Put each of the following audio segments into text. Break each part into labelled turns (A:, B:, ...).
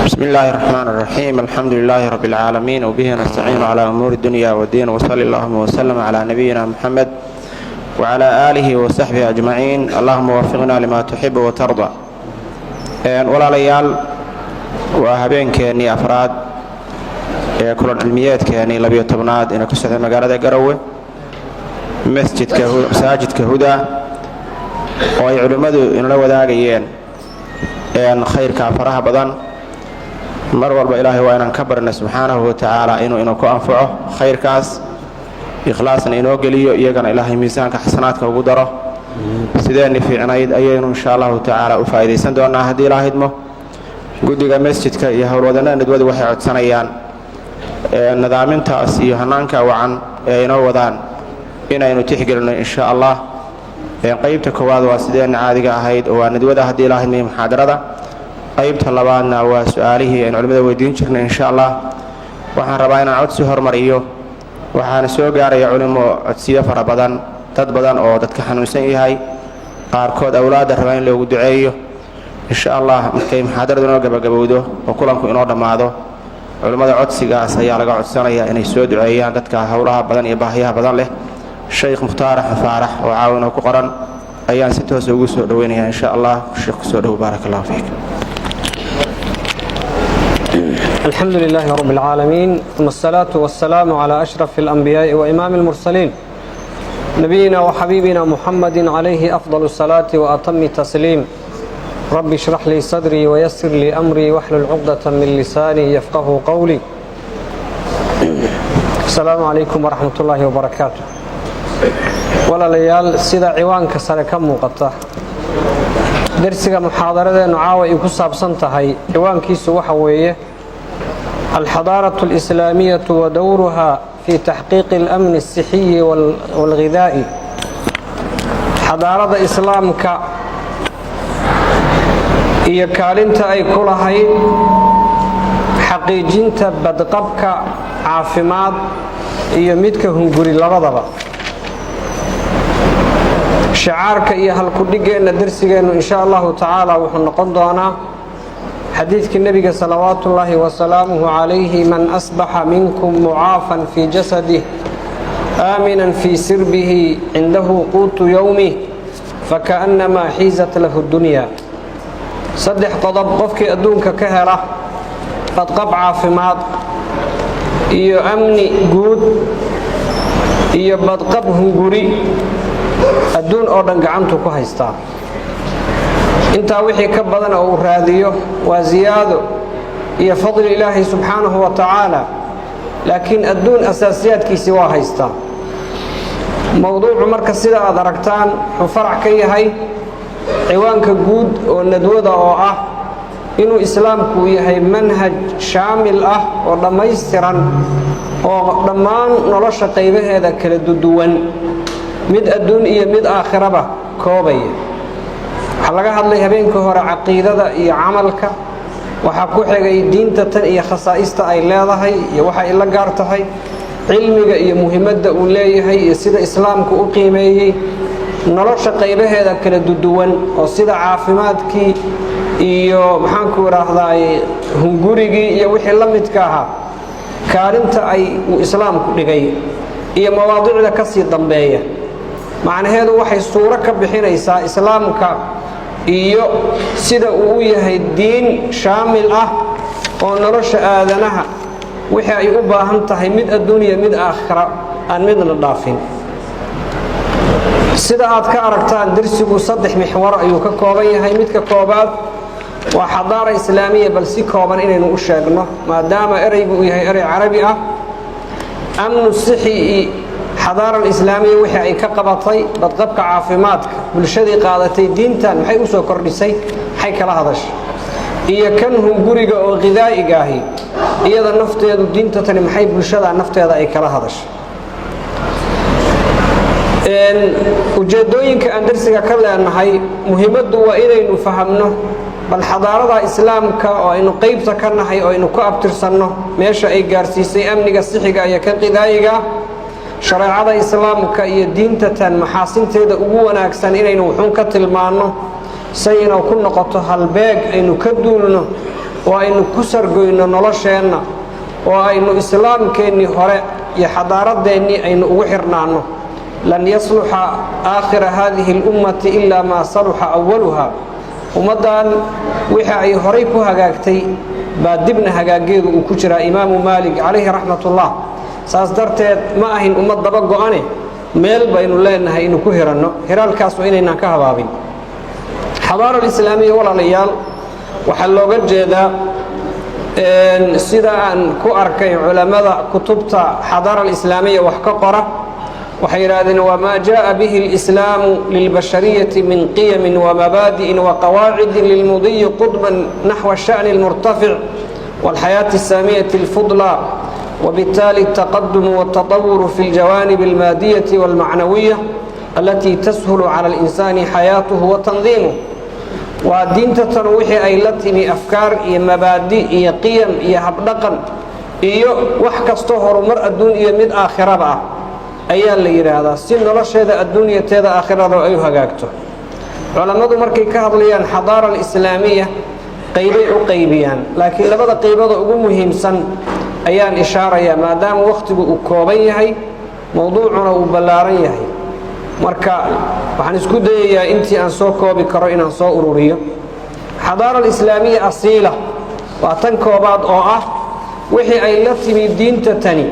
A: بسم الله الرحمن الرحيم، الحمد لله رب العالمين، وبه نستعين على أمور الدنيا والدين، وصلى اللهم وسلم على نبينا محمد وعلى آله وصحبه أجمعين. اللهم وفقنا لما تحب وترضى. Walaalayaal, waa habeenkeennii afraad ee kulan cilmiyeedkeennii 12aad inuu ka socday magaalada Garowe, masjidka, masaajidka Huda, oo ay culimmadu inala wadaagayeen khayrka faraha badan. Mar walba Ilaahay waa inaan ka barna subxaanahu wa tacaala inuu inuu ku anfaco khayrkaas, ikhlaasna inoo geliyo, iyagana Ilaahay miisaanka xasanaadka ugu daro. Sideenni fiicnayd ayaynu insha Allahu tacaala u faa'iidaysan doonnaa haddii Ilaah idmo. Guddiga masjidka iyo howlwadannada nadwadu waxay codsanayaan nidaamintaas iyo hannaanka wacan ee inoo wadaan inaynu tixgelinno insha Allah. Qaybta koowaad waa sideenna caadiga ahayd oo waa nadwada haddii Ilaah idmo iyo muxaadarada. Qaybta labaadna waa su-aalihii aynu culimmada weydiin jirnay insha Allah. Waxaan rabaa inaan codsi hormariyo. Waxaana soo gaaraya, culimo, codsiyo fara badan, dad badan oo dadka xanuunsan yahay, qaarkood awlaadda rabaa in loogu duceeyo insha Allah. Markay muxaadaradu inoo gabagabowdo oo kulanku inoo dhammaado, culimmada codsigaas ayaa laga codsanayaa inay soo duceeyaan dadka howlaha badan iyo baahiyaha badan leh. Sheekh Mukhtaar Axmed Faarax oo caawinoo ku qoran ayaan si toosa ugu soo dhoweynaya insha Allah. Sheekh, kusoo dhow. Baarak Allahu fiik.
B: الحمد لله رب العالمين، ثم الصلاة والسلام على أشرف الأنبياء وإمام المرسلين، نبينا وحبيبنا محمد، عليه أفضل الصلاة وأتم التسليم. رب اشرح لي صدري ويسر لي أمري واحلل عقدة من لساني يفقه قولي. السلام عليكم ورحمة الله وبركاته. Walaalayaal, sida ciwaanka sare ka muuqata, darsiga muxaadaradeennu caawa ay ku saabsan tahay ciwaankiisu waxa weeye الحضارة الإسلامية ودورها في تحقيق الأمن الصحي والغذائي. Xadaarada islaamka iyo kaalinta ay ku lahayd xaqiijinta badqabka caafimaad iyo midka hunguri labadaba. Shicaarka iyo halkudhigeenna darsigeennu insha Allahu tacaala wuxuu noqon doonaa xadiidkii nebiga salawaatu ullaahi wasalaamuhu calayhi: "من أصبح منكم معافى في جسده، آمنا في سربه، عنده قوت يومه، فكأنما حيزت له الدنيا." Saddex qodob qofkii adduunka ka hela, badqab caafimaad iyo amni guud iyo badqab hunguri, adduun oo dhan gacantuu ku haystaa. Intaa wixii ka badan oo uu raadiyo waa ziyaado iyo fadli Ilaahay subxaanahu wa tacaala, laakiin adduun asaasiyaadkiisii waa haystaa. Mowduucu marka, sida aad aragtaan, wuxuu farac ka yahay ciwaanka guud oo nadwada, oo ah inuu islaamku yahay manhaj shaamil ah oo dhammaystiran oo dhammaan nolosha qaybaheeda kala duwan, mid adduun iyo mid aakhiraba, koobaya. Waxaa laga hadlay habeenkii hore caqiidada iyo camalka. Waxaa ku xigay diinta tan iyo khasaa'ista ay leedahay iyo waxa ay la gaar tahay, cilmiga iyo muhiimadda uu leeyahay iyo sida islaamku u qiimeeyey, nolosha qaybaheeda kala duwan oo sida caafimaadkii iyo, maxaanku idhaahdaay, hungurigii iyo wixii la midka ahaa, kaalinta ay uu islaamku dhigay iyo mawaadiicda ka sii dambeeya. Macnaheedu waxay suuro ka bixinaysaa islaamka iyo sida uu u yahay diin shaamil ah oo nolosha aadanaha wixii ay u baahan tahay, mid adduuniya mid aakhira, aan midna dhaafin. Sida aad ka aragtaan, dersigu saddex mixwar ayuu ka kooban yahay. Midka koobaad waa xadaara islaamiya, bal si kooban inaynu u sheegno maadaama ereygu uu yahay erey carabi ah. Amnu sixi, xadaara alislaamiya wixii ay ka qabatay badqabka caafimaadka, bulshadii qaadatay diintan maxay u soo kordhisay, maxay kala hadashay, iyo kan hunguriga oo khidaa'iga ahi, iyada nafteedu diinta tani maxay bulshada nafteeda ay kala hadashay. Ujeeddooyinka aan darsiga ka leenahay, muhiimaddu waa inaynu fahamno bal xadaarada islaamka oo aynu qaybta ka nahay oo aynu ku abtirsanno meesha ay gaarsiisay amniga sixiga iyo kan qidaa'iga, shareecada islaamka iyo diinta tan maxaasinteeda ugu wanaagsan inaynu wuxuun ka tilmaanno, say inuu ku noqoto halbeeg aynu ka duulno. Oo aynu ku sargoyno nolosheenna, oo aynu islaamkeennii hore iyo xadaaradeennii aynu ugu xirnaanno. لن يصلح آخر هذه الأمة إلا ما صلح أولها. Ummaddan wixii ay horay ku hagaagtay baa dibna hagaageedu uu ku jiraa, Imaamu Maalik calayhi raxmatullah. Saas darteed ma ahin ummad daba go'ane, meel baynu leenahay inuu ku hiranno, hiraalkaasu inaynaan ka habaabin. Xadaara alislaamiya, walaalayaal, waxaa looga jeedaa, sida aan ku arkay culammada kutubta xadaara alislaamiya wax ka qora, waxay yidhaahdeen: وما جاء به الإسلام للبشرية من قيم ومبادئ وقواعد للمضي قدما نحو الشأن المرتفع والحياة السامية الفضلى، وبالتالي التقدم والتطور في الجوانب المادية والمعنوية التي تسهل على الإنسان حياته وتنظيمه. Waa diinta tan wixii ay la timi afkaar iyo mabaadi iyo qiyam iyo habdhaqan iyo wax kastoo horumar adduun iyo mid aakhiraba ah ayaa la yidhaahdaa, si nolosheeda adduunyateeda aakhirada ay u hagaagto. Culammadu markay ka hadlayaan xadaara alislaamiya, qaybay u qaybiyaan, laakiin labada qaybada ugu muhiimsan ayaan ishaarayaa, maadaama wakhtigu uu kooban yahay, mowduucuna uu ballaaran yahay. Marka waxaan isku dayayaa intii aan soo koobi karo inaan soo ururiyo. Xadaara alislaamiya asiila waa tan koobaad, oo ah wixii ay la timi diinta tani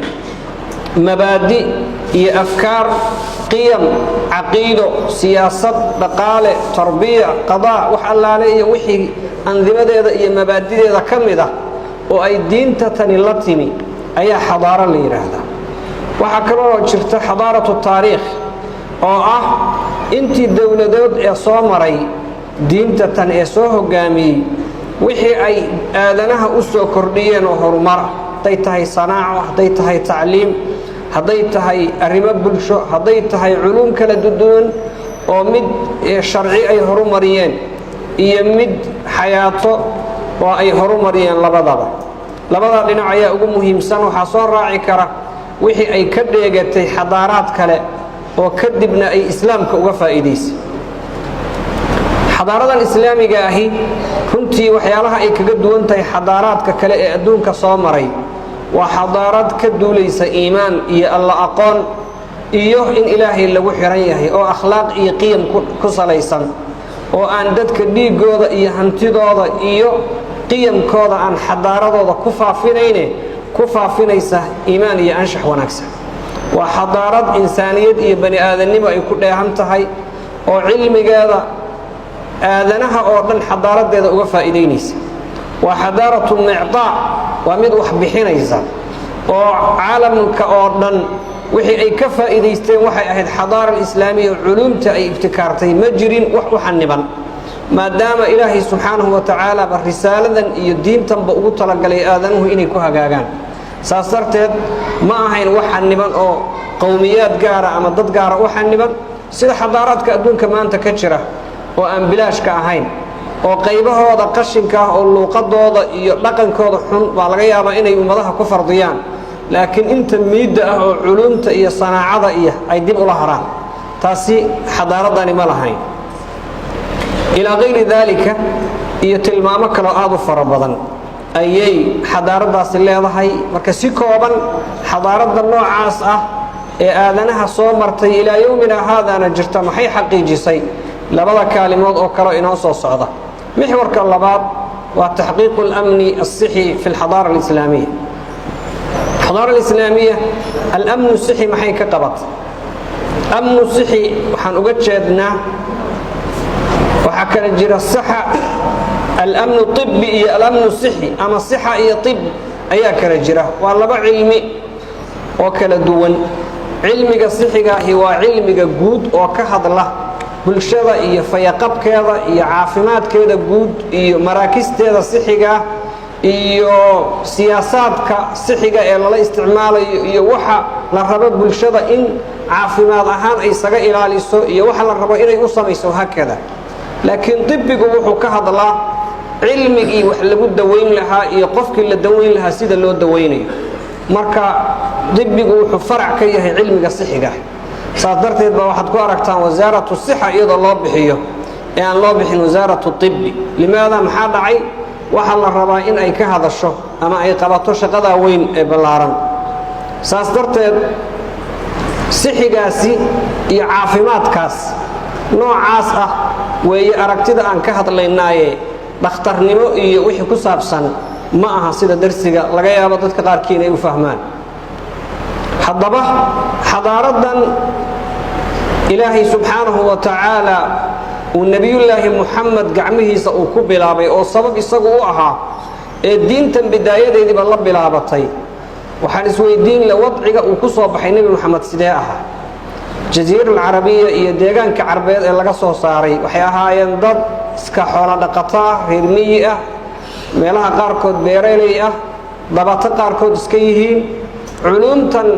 B: mabaadi iyo afkaar, qiyam, caqiido, siyaasad, dhaqaale, tarbiya, qadaa, wax allaale iyo wixii andimadeeda iyo mabaadideeda ka mid ah oo ay diinta tani la timi ayaa xadaaro la yidhaahdaa. Waxaa kaloo jirta xadaaratu taariikh, oo ah intii dowladood ee soo maray diinta tan ee soo hoggaamiyey, wixii ay aadanaha u soo kordhiyeen oo horumar ah, hadday tahay sanaaco, hadday tahay tacliim, hadday tahay arrimo bulsho, hadday tahay culuum kala duwan oo mid sharci ay horumariyeen iyo mid xayaato oo ay horumariyeen labadaba. Labada dhinac ayaa ugu muhiimsan. Waxaa soo raaci kara wixii ay ka dheegatay xadaaraad kale oo kadibna ay islaamka uga faa'iidaysay. Xadaaradan islaamiga ahi runtii waxyaalaha ay kaga duwan tahay xadaaraadka kale ee adduunka soo maray waa xadaarad ka duulaysa iimaan iyo Alla aqoon iyo in Ilaahay lagu xiran yahay, oo akhlaaq iyo qiyam ku salaysan, oo aan dadka dhiiggooda iyo hantidooda iyo qiyamkooda aan xadaaradooda ku faafinayne, ku faafinaysa iimaan iyo anshax wanaagsan. Waa xadaarad insaaniyad iyo bani aadannimo ay ku dheehan tahay, oo cilmigeeda aadanaha oo dhan xadaaradeeda uga faa'iidaynaysa. Waa xadaaratu mictaa, waa mid wax bixinaysa oo caalamka oo dhan wixii ay ka faa'iidaysteen waxay ahayd xadaara alislaamiya. Culuumta ay ibtikaartay ma jirin wax u xaniban, maadaama Ilaahay subxaanahu wa tacaala ba risaaladan iyo diintanba ugu talagalay aadanuhu inay ku hagaagaan. Saas darteed ma ahayn wax xaniban oo qowmiyaad gaara ama dad gaara u xaniban, sida xadaaraadka adduunka maanta ka jira oo aan bilaashka ahayn, oo qaybahooda qashinka ah oo luuqadooda iyo dhaqankooda xun baa laga yaabaa inay ummadaha ku fardiyaan, laakiin inta miidda ah oo culuumta iyo sanaacada iyo ay dib ula haraan. Taasi xadaaradani ma lahayn. Ilaa kayri daalika iyo tilmaamo kaloo aad u fara badan ayay xadaaraddaasi leedahay. Marka si kooban, xadaaradda noocaas ah ee aadanaha soo martay, ilaa yowmina haadaana jirta, maxay xaqiijisay? Labada kaalimood oo kale inoo soo socda. Mixwarka labaad waa taxqiiqu اlamni الصixi fi اlxadaara alislaamiya. Xadaara alislaamiya alamnu sixi maxay ka qabatay? Amnu sixi waxaan uga jeednaa, waxaa kala jira saxa alamnu طibi iyo alamnu sixi, ama sixa iyo طib ayaa kala jira. Waa laba cilmi oo kala duwan. Cilmiga sixigaahi waa cilmiga guud oo ka hadla bulshada iyo fayaqabkeeda iyo caafimaadkeeda guud iyo maraakisteeda sixigaa iyo siyaasaadka sixiga ee lala isticmaalayo, iyo waxa la rabo bulshada in caafimaad ahaan ay isaga ilaaliso, iyo waxa la rabo inay u samayso, haakada. Laakiin dibigu wuxuu ka hadlaa cilmigii wax lagu dawayn lahaa iyo qofkii la dawayn lahaa sida loo dawaynayo. Marka dibigu wuxuu farac ka yahay cilmiga sixiga. Saas darteed baa waxaad ku aragtaan wasaaratu sixa iyadoo loo bixiyo ee aan loo bixin wasaaratu طibi. Limaada? Maxaa dhacay? Waxaa la rabaa in ay ka hadasho ama ay qabato shaqadaa weyn ee ballaaran. Saas darteed sixigaasi iyo caafimaadkaas noocaas ah weeye aragtida aan ka hadlaynaaye, dhakhtarnimo iyo wixii ku saabsan ma aha, sida darsiga laga yaabo dadka qaarkii inay u fahmaan. Haddaba xadaaraddan Ilaahay subxaanahu wa tacaala uu Nebiyullaahi Muxamed gacmihiisa uu ku bilaabay oo sabab isagu u ahaa ee diintan bidaayadeediiba la bilaabatay, waxaan isweydiin le, wadciga uu ku soo baxay Nebi Moxamed sidee ahaa? Jasiira Alcarabiya iyo deegaanka Carbeed ee laga soo saaray waxay ahaayeen dad iska xoolo dhaqato ah, reer miyi ah, meelaha qaarkood beeraley ah, dabato qaarkood iska yihiin. Culuumtan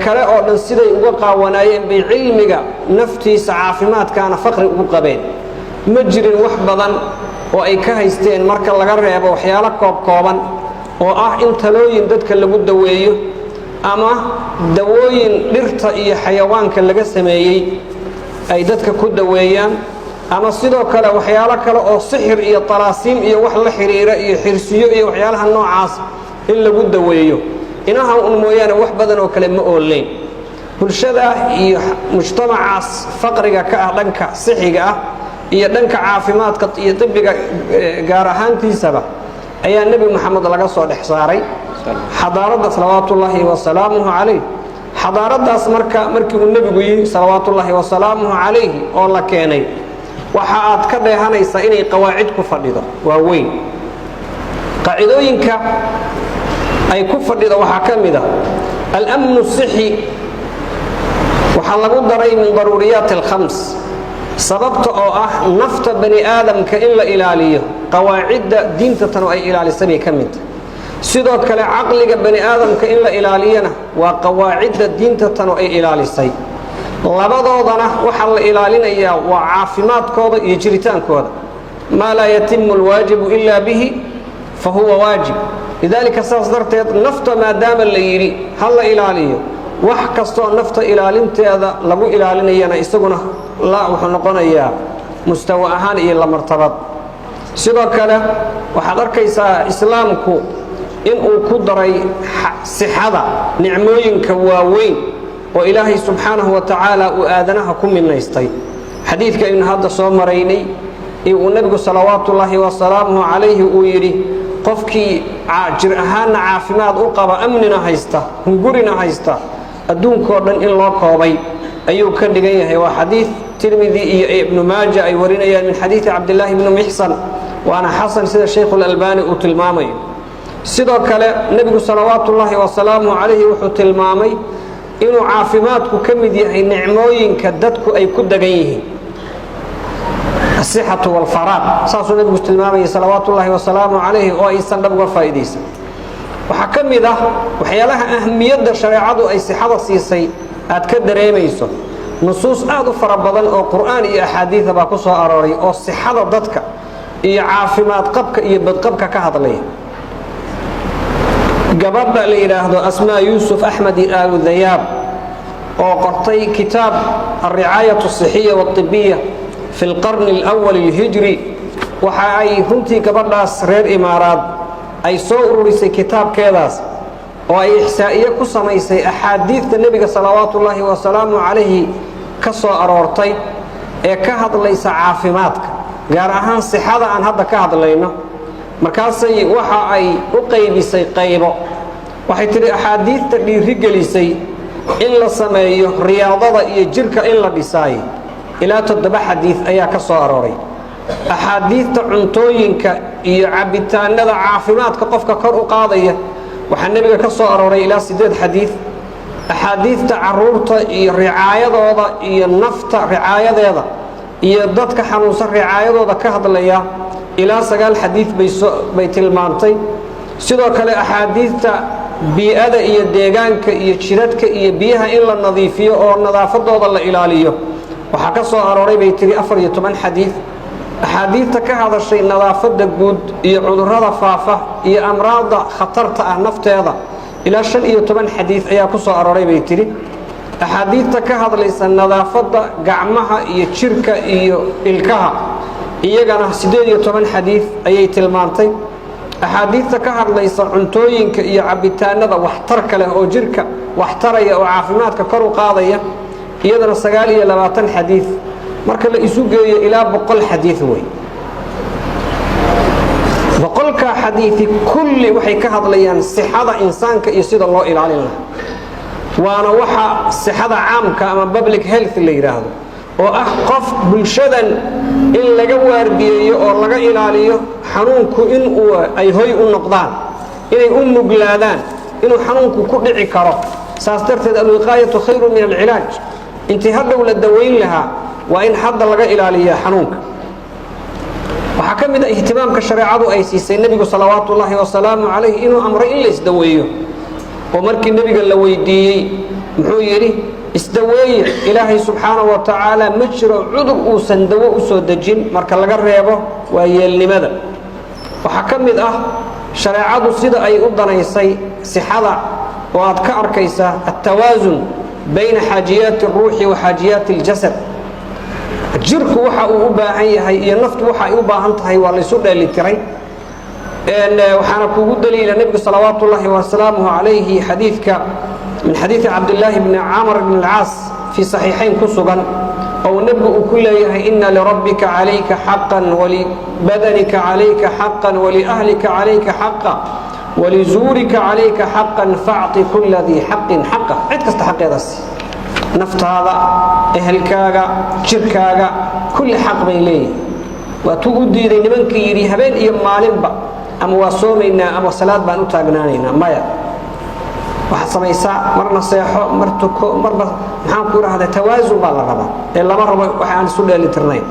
B: kale oo dhan siday uga qaawanaayeen bay cilmiga naftiisa caafimaadkaana faqri ugu qabeen. Ma jirin wax badan oo ay ka haysteen marka laga reebo waxyaalo koobkooban oo ah in talooyin dadka lagu daweeyo ama dawooyin dhirta iyo xayawaanka laga sameeyey ay dadka ku daweeyaan, ama sidoo kale waxyaalo kale oo sixir iyo talaasiim iyo wax la xidhiira iyo xirsiyo iyo waxyaalaha noocaas in lagu daweeyo. Inaha un mooyaane wax badan oo kale ma oolayn. Bulshada iyo mujtamacaas faqriga ka ah dhanka sixiga ah iyo dhanka caafimaadka iyo dibiga gaar ahaantiisaba ayaa Nebi Moxamed laga soo dhex saaray xadaaradda, salawaatuullaahi wasalaamuhu calayh. Xadaaraddaas marka markii uu nebigu yimi, salawaatuullaahi wasalaamuhu calayhi, oo la keenay, waxa aad ka dheehanaysaa inay qawaacid ku fadhido waa weyn. Qaacidooyinka ay ku fadhido waxaa ka mid a alamnu sixi. Waxaa lagu daray min daruuriyaat alkhams, sababta oo ah nafta bani aadamka in la ilaaliyo qawaacidda diinta tanu ay ilaalisay bay ka mid tahay. Sidoo kale caqliga bani aadamka in la ilaaliyana waa qawaacidda diinta tanu ay ilaalisay. Labadoodana waxaa la ilaalinayaa waa caafimaadkooda iyo jiritaankooda. Maa laa yatimu alwaajibu ilaa bihi fa huwa waajib. Lidaalika, saas darteed, nafta maadaama la yidhi ha la ilaaliyo, wax kastoo nafta ilaalinteeda lagu ilaalinayana isaguna la wuxuu noqonayaa mustawa ahaan iyo la martabad. Sidoo kale waxaad arkaysaa Islaamku inuu ku daray sixada nicmooyinka waaweyn oo Ilaahay subxaanahu wa tacaala uu aadanaha ku minaystay. Xadiidka aynu hadda soo maraynay ee uu nebigu salawaatuullaahi wasalaamuhu calayhi uu yidhi, qofkii jir ahaanna caafimaad u qaba, amnina haysta, hungurina haysta, adduunkoo dhan in loo koobay ayuu ka dhigan yahay. Waa xadiid Tirmidi iyo Ibnu Maaja ay warinayaan min xadiidi Cabdillaahi bni Mixsan, waana xasan sida Shaykhulalbaani uu tilmaamayo. Sidoo kale nebigu salawaatuullaahi wasalaamuhu calayhi wuxuu tilmaamay inuu caafimaadku ka mid yahay nicmooyinka dadku ay ku degan yihiin, asixatu walfaraaq. Saasuu nebigu tilmaamayay salawaatuullaahi wasalaamu calayhi, oo aysan dhab uga faa'iidaysan. Waxaa ka mid ah waxyaalaha ahmiyadda shareecadu ay sixada siisay aad ka dareemayso, nusuus aad u fara badan oo Qur'aan iyo axaadiida baa ku soo arooray oo sixada dadka iyo caafimaad qabka iyo badqabka ka hadlaya. Gabadha la yidhaahdo Asmaa Yuusuf Axmed Aalu Dayaab oo qortay kitaab alricaayat asixiya waalibiya fi lqarni alawal alhijri, waxa ay runtii gabadhaas reer Imaaraad ay soo ururisay kitaabkeedaas oo ay ixsaa'iye ku samaysay axaadiidta nebiga salawaatuullaahi wasalaamu calayhi ka soo aroortay ee ka hadlaysa caafimaadka, gaar ahaan sixada aan hadda ka hadlayno. Markaasay waxa ay u qaybisay qaybo. Waxay tidhi, axaadiidta dhiirigelisay in la sameeyo riyaadada iyo jirka in la dhisaayo ilaa 7 xadiid ayaa ka soo arooray. Axaadiidta cuntooyinka iyo cabbitaanada caafimaadka qofka kor u qaadaya waxaa nebiga ka soo arooray ilaa 8 xadiid. Axaadiidta carruurta iyo ricaayadooda iyo nafta ricaayadeeda iyo dadka xanuunsan ricaayadooda ka hadlaya ilaa 9 xadiid bay tilmaantay. Sidoo kale axaadiidta bii'ada iyo deegaanka iyo jidadka iyo biyaha in la nadiifiyo oo nadaafadooda la ilaaliyo waxaa ka soo arooray, bay tiri, 14 xadiid. Axaadiidta ka hadashay nadaafadda guud iyo cudurrada faafa iyo amraadda khatarta ah nafteeda ilaa 15 xadiid ayaa ku soo arooray, bay tidhi. Axaadiidta ka hadlaysa nadaafadda gacmaha iyo jirka iyo ilkaha Iyagana 18 xadiid ayay tilmaantay. Axaadiidta ka hadlaysa cuntooyinka iyo cabitaanada waxtarka leh oo jirka waxtaraya oo caafimaadka kor u qaadaya, iyadana 29 xadiid. Marka la isu geeyo, ilaa 100 xadiid wey. 100-kaa xadiidi kulli waxay ka hadlayaan sixada insaanka iyo sida loo ilaalin lahaa. Waana waxa sixada caamka ama public health la yidhaahdo, oo ah qof bulshadan in laga waardiyeeyo oo laga ilaaliyo xanuunku inuu ay hoy u noqdaan, inay u nuglaadaan inuu xanuunku ku dhici karo. Saas darteed, الوقاية خير من العلاج. Intii hadhow la dawayn lahaa, waa in hadda laga ilaaliyaa xanuunka. Waxaa ka mid a ihtimaamka shareecadu ay siisay nebigu صلوات الله وسلامه عليه inuu amray in la isdaweeyo, oo markii nebiga la weydiiyey, muxuu yidhi? "Isdaweeye. Ilaahay subxaanahu wa tacaala ma jiro cudur uusan dawo u soo dejin, marka laga reebo waa yeelnimada." Waxaa ka mid ah shareecadu sida ay u danaysay sixada oo aad ka arkaysaa التوازن بين حاجيات الروح وحاجيات الجسد. Jirku waxa uu u baahan yahay iyo naftu waxa ay u baahan tahay waa laysu dheelitiray. Waxaana kugu daliila nebigu صلوات الله وسلامه عليه xadiidka من حديث Cabdillaahi bni Camr bn اlcaas fii صaxiixayn ku sugan, oo nebigu uu ku leeyahay: "إن لربك عليك حقا ولبدنك عليك حقا ولأهلك عليك حقا ولزورك عليك حقا فأعط كل ذي حق حقه." Cid kasta xaqeedaasi, naftaada, ehelkaaga, jirkaaga, kulli xaq bay leeyihin. Waa tuu u diiday nimankii yidhi habeen iyo maalinba ama waa soomaynaa ama salaad baan u taagnaanaynaa. Maya, waxaad samaysaa marna seexo, mar tuko, marba, maxaan ku idhahdaa, tawaasun baa la rabaa ee lama rabo waxa aan isu dheelitirnayn.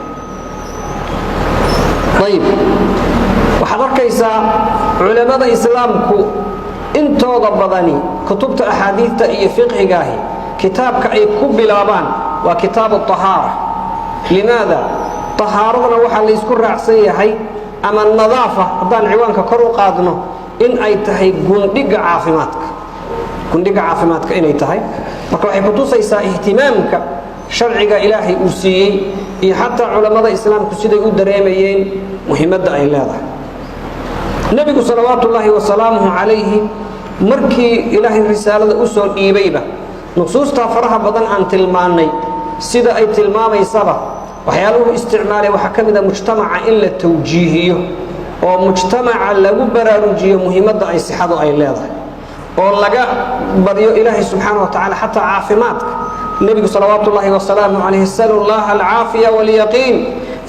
B: Ayib, waxaad arkaysaa culammada islaamku intooda badani kutubta axaadiidta iyo fiqhigaahi kitaabka ay ku bilaabaan waa كتاب الطهارة. لماذا? Tahaaradana waxaa laysku raacsan yahay, ama nadaafa haddaan ciwaanka kor u qaadno, in ay tahay gundhiga caafimaadka, gundhiga caafimaadka inay tahay. Marka waxay kutusaysaa ihtimaamka sharciga Ilaahay uu siiyey iyo xataa culammada islaamku siday u dareemayeen muhiimadda ay leedahay. Nebigu صلوات الله وسلامه عليه markii Ilaahay risaalada u soo dhiibayba, nusuustaa faraha badan aan tilmaannay sida ay tilmaamaysaba, waxyaaluhu isticmaalay waxaa ka mid a mujtamaca in la tawjiihiyo oo mujtamaca lagu baraarujiyo muhiimadda ay sixadu ay leedahay, oo laga baryo Ilaahay subxaana wa tacala xataa caafimaadka. Nebigu صلوات الله وسلامه عليه: "سلوا الله العافية واليقين،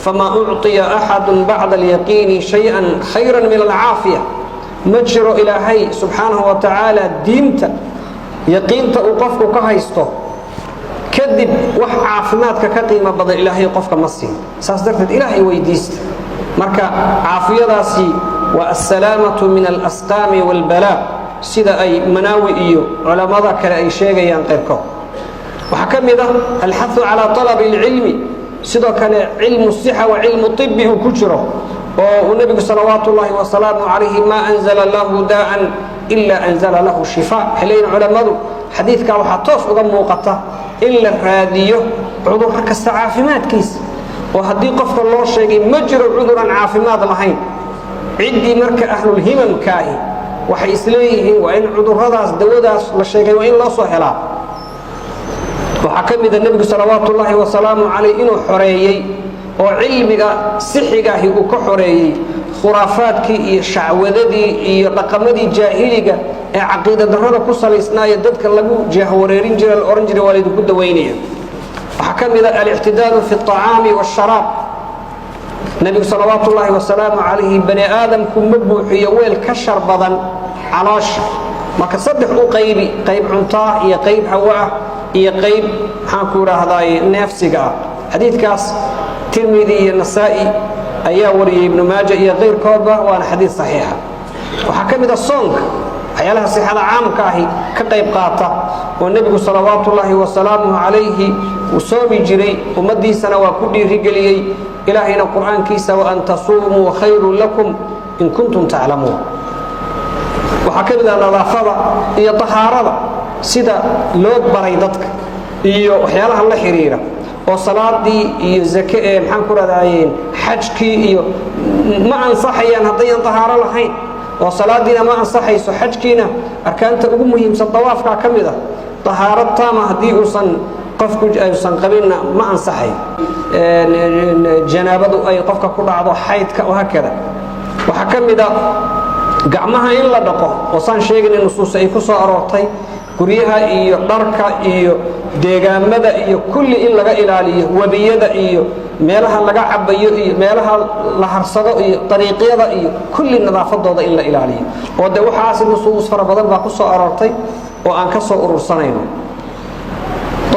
B: فما أعطي أحد بعد اليقين شيئا خيرا من العافية." Ma jiro Ilaahay subxaanahu wa tacaala diinta yaqiinta uu qofku ka haysto kadib wax caafimaadka ka qiimo badan Ilaahay qofka ma siin. Saas darteed Ilaahay weydiista. Marka caafiyadaasi waa السلامة من الأسقام والبلاء, sida ay Manaawi iyo culammada kale ay sheegayaan qayrkood. Waxaa ka mid ah الحث على طلب العلم, sidoo kale علم الصحة وعلم الطب uu ku jiro, oo uu nebigu صلوات الله وسلامه عليه: "ما أنزل الله داء إلا أنزل له شفاء." Waxay leeyihin culammadu, xadiidkaa waxaa toos uga muuqata in la raadiyo cudurro kasta caafimaadkiisa, oo haddii qofka loo sheegay ma jiro cudur aan caafimaad lahayn, ciddii marka ahlulhimamkaahi waxay isleeyihiin waa in cudurradaas dawadaas la sheegay waa in loo soo helaa. Waxaa ka mida nebigu صلوات الله وسلامه عليه inuu xoreeyey oo cilmiga sixigaahi uu ka xoreeyey khuraafaadkii iyo shacwadadii iyo dhaqamadii jaahiliga ee caqiida darrada ku salaysnaayo, dadka lagu jaahwareerin jira, la odhan jiray waa laydinku dawaynaya. Waxaa ka mida الاعتدال في الطعام والشراب. Nebigu صلوات الله وسلامه عليه: "Bani aadamku ma buuxiyo weel ka shar badan caloosha." Marka saddex u qaybi: qayb cuntaa iyo qayb hawo ah iyo qayb, maxaan ku idhaahdaay, neefsiga ah. Xadiidkaas Tirmidi iyo Nasaa'i ayaa wariyey, Ibnu Maaja iyo kayrkoodba, waana xadiid saxiixa. Waxaa ka mid a soonka waxyaalaha sixada caamka ahi ka qayb qaata, oo nebigu صلوات الله وسلامه عليه uu soomi jiray, ummaddiisana waa ku dhiirigeliyey. Ilaahayna Qur'aankiisa: "وأن تصوموا خير لكم إن كنتم تعلمون." Waxaa ka mid ah nadaafada iyo tahaarada sida loo baray dadka iyo waxyaalaha la xiriira, oo salaadii iyo zake ee, maxaan ku rahdaayeen, xajkii iyo Xajkii iyo ma ansaxayaan haddayan tahaaro lahayn, oo salaadiina ma ansaxayso. Xajkiina arkaanta ugu muhiimsan dawaafkaa ka mid ah. Tahaaro taama haddii uusan qofku aysan qabinna ma ansaxayo. Janaabadu ay qofka ku dhacdo, xaydka, wahaakada. Waxaa ka mid a gacmaha in la dhaqo, oo saan sheegaynay nusuus ay ku soo aroortay. Guryaha iyo dharka iyo deegaamada iyo kulli in laga ilaaliyo, webiyada iyo meelaha laga cabayo iyo meelaha la harsado iyo dariiqyada iyo kulli nadaafadooda in la ilaaliyo, oo de waxaasi nusuus fara badan baa ku soo aroortay oo aan ka soo urursanayno.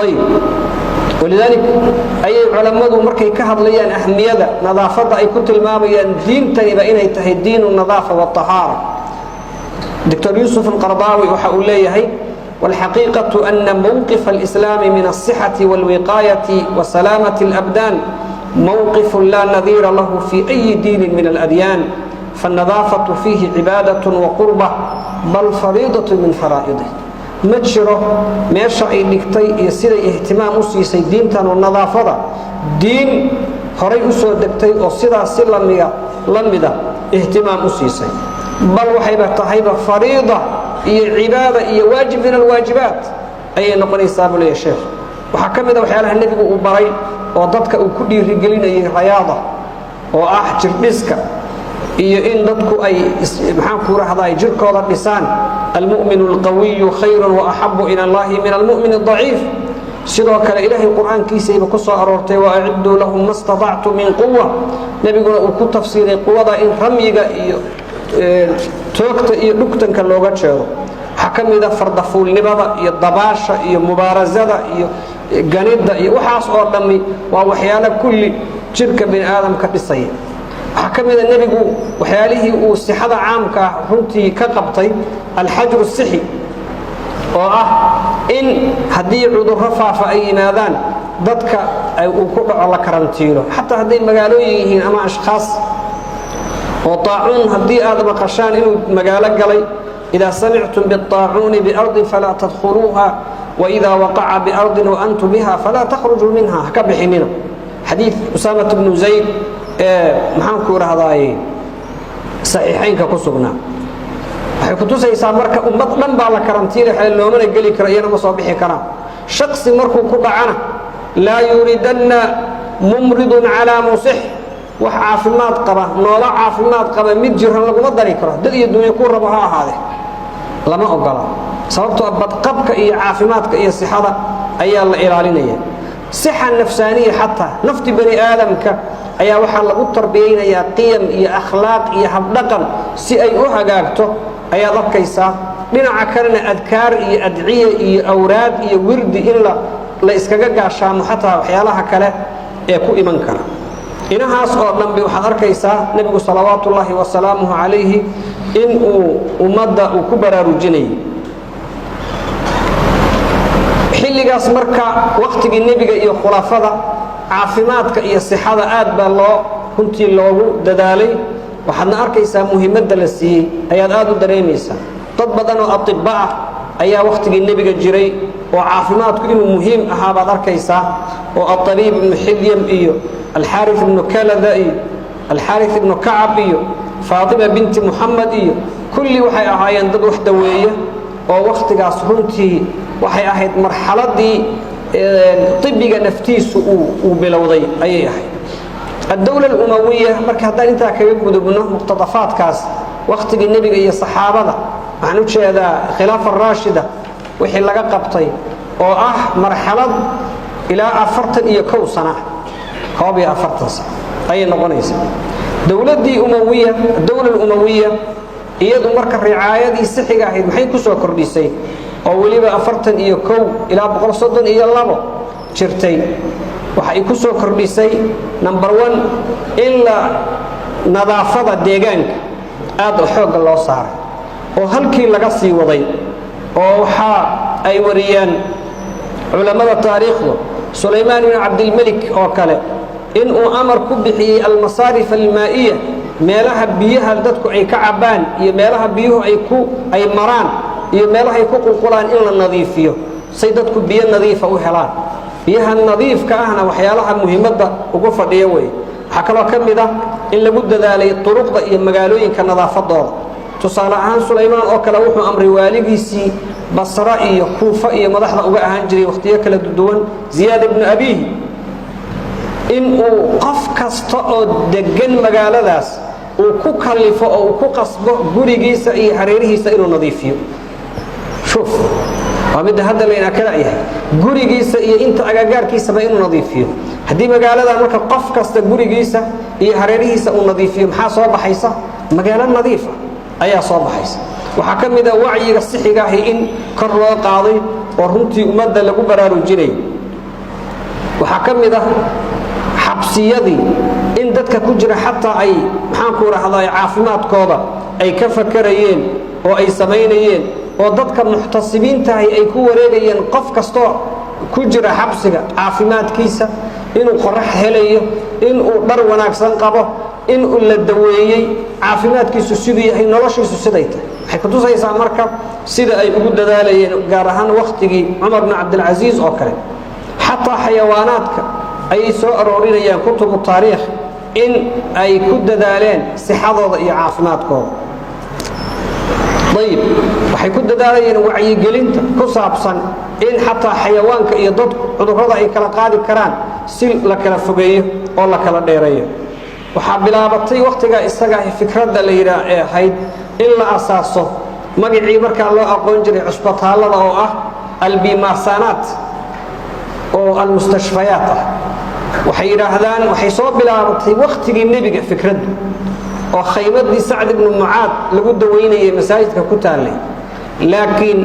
B: Ayib, walidaalik ayay culammadu markay ka hadlayaan ahmiyada nadaafadda ay ku tilmaamayaan diintaniba inay tahay diinu nadaafa waطahaara. Doctor Yuusuf Alqardaawi waxa uu leeyahay: والحقيقة أن موقف الإسلام من الصحة والوقاية وسلامة الأبدان موقف لا نظير له في أي دين من الأديان، فالنظافة فيه عبادة وقربة، بل فريضة من فرائضه. Ma jiro meesha ay dhigtay iyo siday ihtimaam u siisay diintan oo nadaafada, diin horay u soo degtay oo sidaas si lamiga la mida ihtimaam u siisay, bal waxayba tahayba fariida iyo cibaada iyo waajib min alwaajibaat ayay noqonaysaa, buu leeyahy sheekh. Waxaa ka mid a waxyaalaha nebigu uu baray oo dadka uu ku dhiirigelinayay rayaada, oo ah jirdhiska iyo in dadku ay, maxaan ku rahdaa, jirkooda dhisaan. المؤمن القوي خير وأحب إلى الله من المؤمن الضعيف. Sidoo kale Ilaahay Qur-aankiisayba ku soo aroortay: وأعدوا لهم ما استطعتم من قوة. Nebiguna uu ku tafsiiray quwada in ramyiga iyo toogta iyo dhugtanka looga jeedo. Waxaa ka mid a fardafuulnimada iyo dabaasha iyo mubaarasada iyo ganidda iyo waxaas oo dhammi waa waxyaalo kulli jirka bini aadamka dhisaya. Waxaa ka mida nebigu waxyaalihii uu sixada caamka ah runtii ka qabtay الحجر الصحي, oo ah in haddii cudurro faafa ay yimaadaan, dadka uu ku dhaco la karantiilo, xataa hadday magaalooyin yihiin ama ashkhaas. Oo taacuun haddii aad maqashaan inuu magaalo galay, إذا سمعتم بالطاعون بأرض فلا تدخلوها، وإذا وقع بأرض وأنتم بها فلا تخرجوا منها, haka bixinina. Xadiid Usaamat bnu Zayd ee, maxaan ku idhahdaaye, saxiixaynka ku sugnaa waxay ku tusaysaa marka ummad dhan baa la karantiilay, loomana geli karo, iyana ma soo bixi karaan. Shaksi markuu ku dhacana, لا يردن ممرض على مصح. Wax caafimaad qaba, noolo caafimaad qaba mid jiran laguma dari karo, dad iyo dunya ku rabo ha ahaade, lama ogola, sababtoo badqabka iyo caafimaadka iyo sixada ayaa la ilaalinaya. صحة نفسانية, xataa nafti bani aadamka ayaa waxaa lagu tarbiyaynayaa qiyam iyo akhlaaq iyo habdhaqan si ay u hagaagto ayaad arkaysaa. Dhinaca kalena adkaar iyo adciya iyo awraad iyo wirdi in la iskaga gaashaamo xataa waxyaalaha kale ee ku iman kara. Inahaas oo dhanbi waxaad arkaysaa nebigu صلوات الله وسلامه عليه in uu ummadda uu ku baraarujinayay xilligaas. Marka wakhtigii nebiga iyo khulafada caafimaadka iyo sixada aad baa loo runtii loogu dadaalay. Waxaadna arkaysaa muhiimadda la siiyey ayaad aad u dareemaysaa. Dad badan oo أطباء ah ayaa wakhtigii nebiga jiray, oo caafimaadku inuu muhiim ahaa baad arkaysaa, oo Aطabiib ibnu Xilyam iyo Alxaari ibnu Kalada iyo Alxaari ibnu Kacab iyo Faatima binti Muxamed iyo kulli waxay ahaayeen dad wax daweeya, oo wakhtigaas runtii waxay ahayd marxaladii طibiga naftiisu uu bilowday ayay ahayd. الدولة الأموية, marka haddaan intaa kaga gudubno muqtadafaadkaas wakhtigii nebiga iyo saxaabada, waxaan u jeedaa khilaafa raashida, wixii laga qabtay oo ah marxalad ilaa 41 sana, 41 sano ayay noqonaysaa. Dowladdii Umawiya, الدولة الأموية, iyadu marka ricaayadii sixiga ahayd maxay ku soo kordhisay, oo weliba 41 ilaa 132 jirtay? Waxay ku soo kordhisay, number one, in la nadaafada deegaanka aad xoogga loo saaray, oo halkii laga sii waday, oo waxaa ay wariyaan culammada taariikhdu Sulaymaan ibnu Cabdilmelik oo kale inuu amar ku bixiyey المصارف المائية, meelaha biyaha dadku ay ka cabbaan iyo meelaha biyuhu ay ku ay maraan iyo meelaha ay ku qulqulaan in la nadiifiyo, say dadku biyo nadiifa u helaan. Biyaha nadiifka ahna waxyaalaha muhiimadda ugu fadhiya wey. Waxaa kaloo ka mid ah in lagu dadaalay turuqda iyo magaalooyinka nadaafadooda. Tusaale ahaan, Sulaymaan oo kale wuxuu amray waaligiisii Basra iyo Kuufa iyo madaxda uga ahaan jiray wakhtiyo kala duwan, Ziyaad ibnu Abiihi, in uu qof kasta oo deggan magaaladaas uu ku kallifo oo uu ku qasbo gurigiisa iyo hareerihiisa inuu nadiifiyo. Shuuf, waa midda hadda laynaa kala yahay, gurigiisa iyo inta agagaarkiisaba inuu nadiifiyo. Haddii magaaladan marka qof kasta gurigiisa iyo hareerihiisa uu nadiifiyo, maxaa soo baxaysa? Magaalo nadiifa ayaa soo baxaysa. Waxaa ka mid a wacyiga sixiga ahi in kor loo qaaday oo runtii ummadda lagu baraarujinayo. Waxaa ka mid ah xabsiyadii in dadka ku jira xataa ay, maxaanku rahdaa, caafimaadkooda ay ka fakarayeen oo ay samaynayeen, oo dadka muxtasibiintahay ay ku wareegayeen qof kastoo ku jira xabsiga caafimaadkiisa, inuu qorax helayo, inuu dhar wanaagsan qabo, inuu la daweeyey, caafimaadkiisu siduu yahay, noloshiisu siday tahay. Waxay kutusaysaa marka sida ay ugu dadaalayeen, gaar ahaan wakhtigii Cumar bn Cabdilcasiis oo kale. Xataa xayawaanaadka ayay soo aroorinayaan kutubu taariikh in ay ku dadaaleen sixadooda iyo caafimaadkooda. Ayib, waxay ku dadaalayeen wacyigelinta ku saabsan in xataa xayawaanka iyo dadku cudurrada ay kala qaadi karaan, si la kala fogeeyo oo la kala dheereeyo. Waxaa bilaabatay wakhtigaa isaga ah fikradda la yidhaah ee ahayd in la asaaso magacii markaa loo aqoon jiray cusbitaallada, oo ah albimaarsaanaat oo almustashfayaat ah. Waxay yidhaahdaan waxay soo bilaabatay wakhtigii Nebiga fikraddu, oo khaymadii Sacd ibnu Mucaad lagu dawaynayay masaajidka ku taallay. Laakiin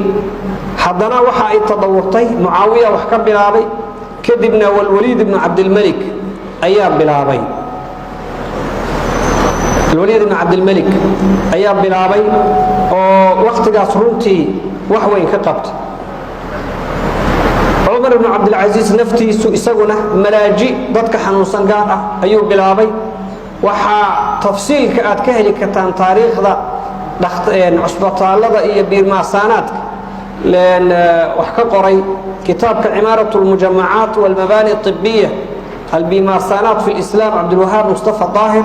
B: haddana waxa ay tadawurtay, Mucaawiya wax ka bilaabay, kadibna Walwaliid ibnu Cabdilmelik ayaa bilaabay. Alwaliid ibnu Cabdilmelik ayaa bilaabay oo wakhtigaas runtii wax weyn ka qabtay. Cumar ibnu Cabdilcasiis naftiisu isaguna malaaji dadka xanuunsan gaar ah ayuu bilaabay. Waxaa tafsiilka aad ka heli kartaan taariikhda cusbitaallada iyo biirmaasaanaadka wax ka qoray kitaabka Cimaarat اlmujamacaat walmabaani اطibiya albimaarsaanaat fi اlislaam, Cabdilwahaab Mustafa Daahir,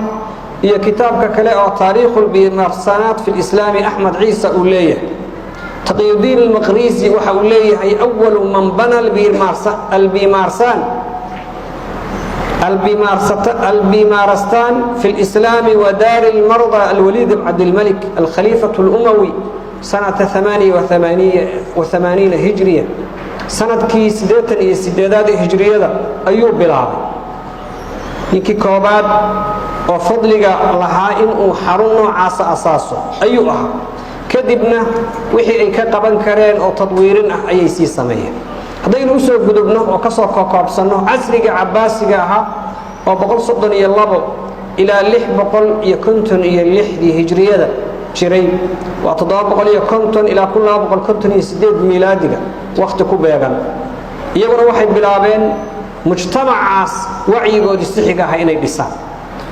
B: iyo kitaabka kale oo Taariikhu lbimaarsaanaat fi lislaami, Axmed Ciisa uu leeyahay. Taqiyudiin Almaqrisi waxa uu leeyahay awalu man bana albimarsaan albimaarastaan fi اlislaami wa daari اlmarضى Alwaliid bn Cabdilmalik alkhaliifaة اlumawi sanata 88 hijriya, sanadkii 88aad ee hijriyada ayuu bilaabay. Ninkii koobaad oo fadliga lahaa inuu xarun noocaasa asaaso ayuu ahaa. Kadibna wixii ay ka qaban kareen oo tadwiirin ah ayay sii sameeyeen. Haddaynu usoo gudubno oo kasoo kokoobsanno casriga Cabaasiga ahaa, oo 132 ilaa 656dii hijriyada jiray, waa 750 ilaa 1258 miilaadiga wakhti ku beegan, iyaguna waxay bilaabeen mujtamacaas wacyigoodii sixiga aha inay dhisaan.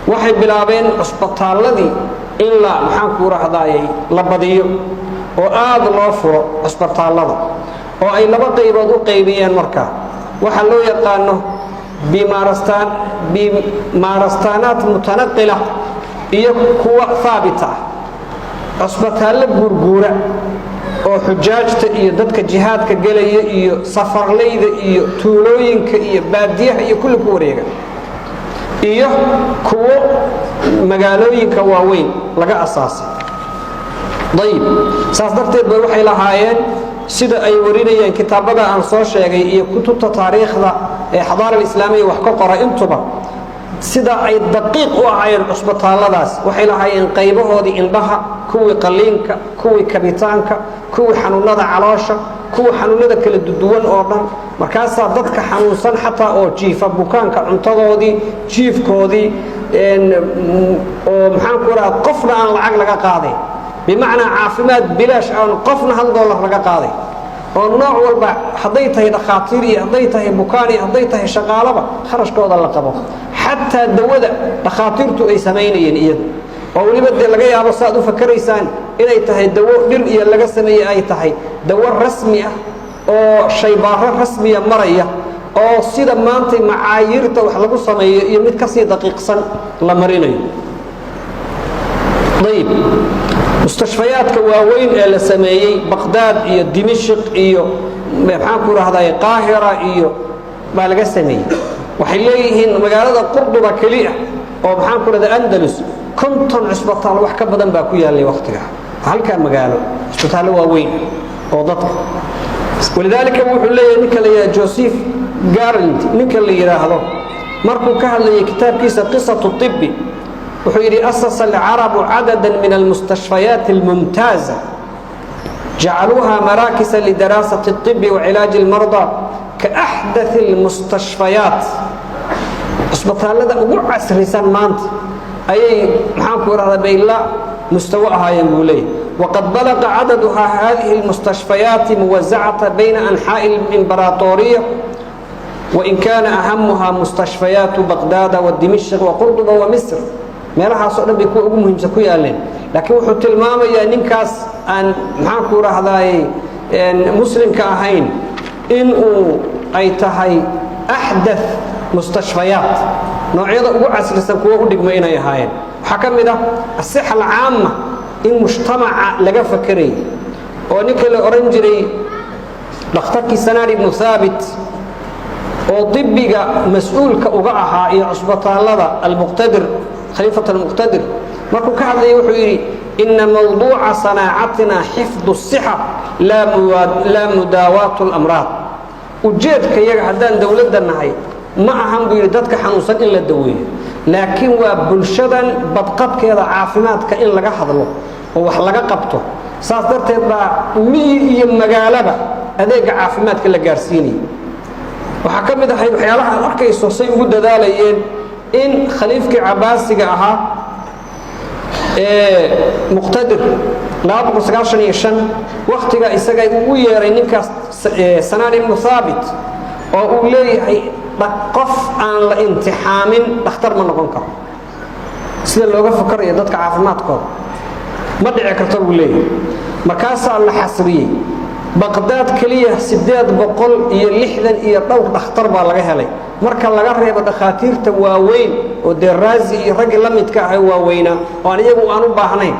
B: Waxay bilaabeen cusbitaalladii in la, maxaanku rahdaayey, la badiyo oo aad loo furo cusbitaallada, oo ay laba qaybood u qaybiyeen. Markaa waxaa loo yaqaano bimaarastaanaat mutanaqila iyo kuwa haabita ah, cusbitaallo guurguura oo xujaajta iyo dadka jihaadka gelaya iyo safarlayda iyo tuulooyinka iyo baadiyaha iyo kulli ku wareega, iyo kuwo magaalooyinka waaweyn laga asaasay. Ayib, saas darteed bay waxay lahaayeen, sida ay warinayeen kitaabada aan soo sheegay iyo kutubta taariikhda ee xadaara alislaamiya wax ka qora intuba, sida ay daqiiq u ahaayeen cusbitaalladaas. Waxay lahaayeen qaybahoodii indhaha, kuwii qalliinka, kuwii kabitaanka, kuwii xanuunada caloosha, kuwa xanuunada kala duwan oo dhan. Markaasaa dadka xanuunsan xataa oo jiifa bukaanka cuntadoodii, jiifkoodii, oo maxaan ku raha, qofna aan lacag laga qaaday, bimacnaa caafimaad bilaash aan qofna $1 laga qaaday, oo nooc walba hadday tahay dhakhaatiir iyo hadday tahay bukaan iyo hadday tahay shaqaalaba kharashkooda la qabo, xataa dawada dhakhaatiirtu ay samaynayeen iyadu, oo weliba dee laga yaabo saaad u fakaraysaan inay tahay dawo dhir iyo laga sameeyey, ay tahay dawo rasmi ah oo shaybaaro rasmiya maraya. Oo sida maantay macaayiirta wax lagu sameeyo iyo mid kasii daqiiqsan la marinayo. Ayib, mustashfayaadka waaweyn ee la sameeyey Baqdaad iyo Dimashq iyo, maxaan ku rahday, Qaahira iyo baa laga sameeyey. Waxay leeyihiin magaalada Qurduba keliya oo, maxaan ku rahday, Andalus, 50 cusbitaal wax ka badan baa ku yaallay wakhtiga halkaa magaalo, cusbitaallo waaweyn oo dadka. Walidaalika wuxuu leeyahay ninka la yidhahdo Joseph Garland, ninka la yidhaahdo, markuu ka hadlayay kitaabkiisa Qisatu Tibi, wuxuu yidhi: "أسس العرب عددا من المستشفيات الممتازة جعلوها مراكز لدراسة الطب وعلاج المرضى كأحدث المستشفيات." Cusbitaallada ugu casrisan maanta ayay, maxaan ku rahdaa, bay la mustawo ahaayeen, buu leeyahy. وقد بلغ عددها هذه المستشفيات موزعة بين أنحاء الإمبراطورية، وإن كان أهمها مستشفيات بغداد ودمشق وقرطبة ومصر. Meelahaasoo dhan bay kuwa ugu muhiimsan ku yaaleen. Laakiin wuxuu tilmaamayaa ninkaas aan, maxaan ku rahdaay, muslimka ahayn in uu ay tahay أحدث مستشفيات, noocyada ugu casrisan kuwa u dhigma inay ahaayeen. Waxaa ka mid ah الصحة العامة, in mujtamaca laga fakerayay, oo ninka la odhan jiray dhakhtarkii Sanaan Ibnu Haabit oo dibiga mas-uulka uga ahaa iyo cusbitaallada Almuqtadir, Khaliifat Almuqtadir, markuu ka hadlayay wuxuu yidhi: "إن موضوع صناعتنا حفظ الصحة لا مداواة الأمراض." Ujeedka yaga haddaan dowladda nahay ma ahan, buu yidhi, dadka xanuunsan in la daweeyo, laakiin waa bulshadan badqabkeeda caafimaadka in laga hadlo oo wax laga qabto. Saas darteed baa miyi iyo magaalaba adeega caafimaadka la gaarsiinaya. Waxaa ka mid ahayd waxyaalaha aad arkayso say ugu dadaalayeen in khaliifkii Cabaasiga ahaa ee Muqtadir 295 wakhtiga isaga uu u yeeray ninkaas Sanaan Ibnu Haabit, oo uu leeyahay qof aan la imtixaamin dhakhtar ma noqon karo. Sida looga fakarayo dadka caafimaadkooda, ma dhici karto, buu leeyahay. Markaasaa la xasriyey. Baqdaad keliya 860 iyo dhowr dhakhtar baa laga helay, marka laga reebo dhakhaatiirta waaweyn oo dee Raazi iyo raggii la midka ah waaweynaa oo aan iyagu aan u baahnayn.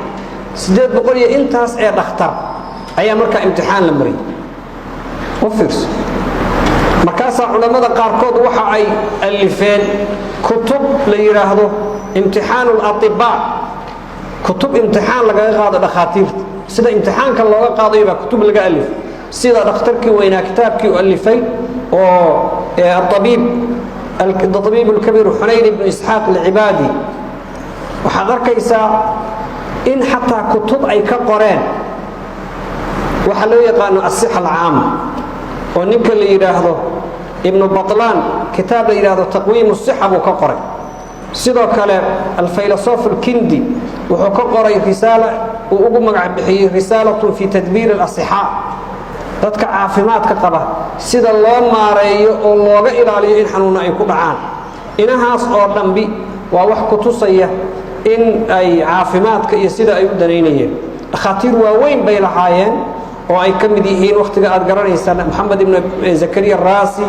B: 800 iyo intaas ee dhakhtar ayaa markaa imtixaan la mariyey. U fiirso, markaasaa culammada qaarkood waxa ay alifeen kutub la yidhaahdo امتحان الأطباء, kutub imtixaan lagaga qaado dhakhaatiirta. Sida imtixaanka looga qaadayo baa kutub laga alifay, sida dhakhtarkii weynaa kitaabkii u alifay oo الطبيب الكبير Xunayn Ibnu Isxaaq Alcibaadi. Waxaad arkaysaa in xataa kutub ay ka qoreen waxaa loo yaqaano الصحة العامة, oo ninka la yidhaahdo Ibnu Batlaan kitaab la yidhaahdo تقويم الصحة buu ka qoray. Sidoo kale الفيلسوف الكندي wuxuu ka qoray risaala uu ugu magac bixiyey رسالة في تدبير الأصحاء, dadka caafimaadka qaba sida loo maareeyo oo looga ilaaliyo in xanuunna ay ku dhacaan. Inahaas oo dhambi waa wax ku tusaya in ay caafimaadka iyo sida ay u danaynayeen. Dhakhaatiir waaweyn bay lahaayeen oo ay ka mid yihiin, wakhtiga aad garanaysaan, Moxamed Ibn Zakariya Araasi.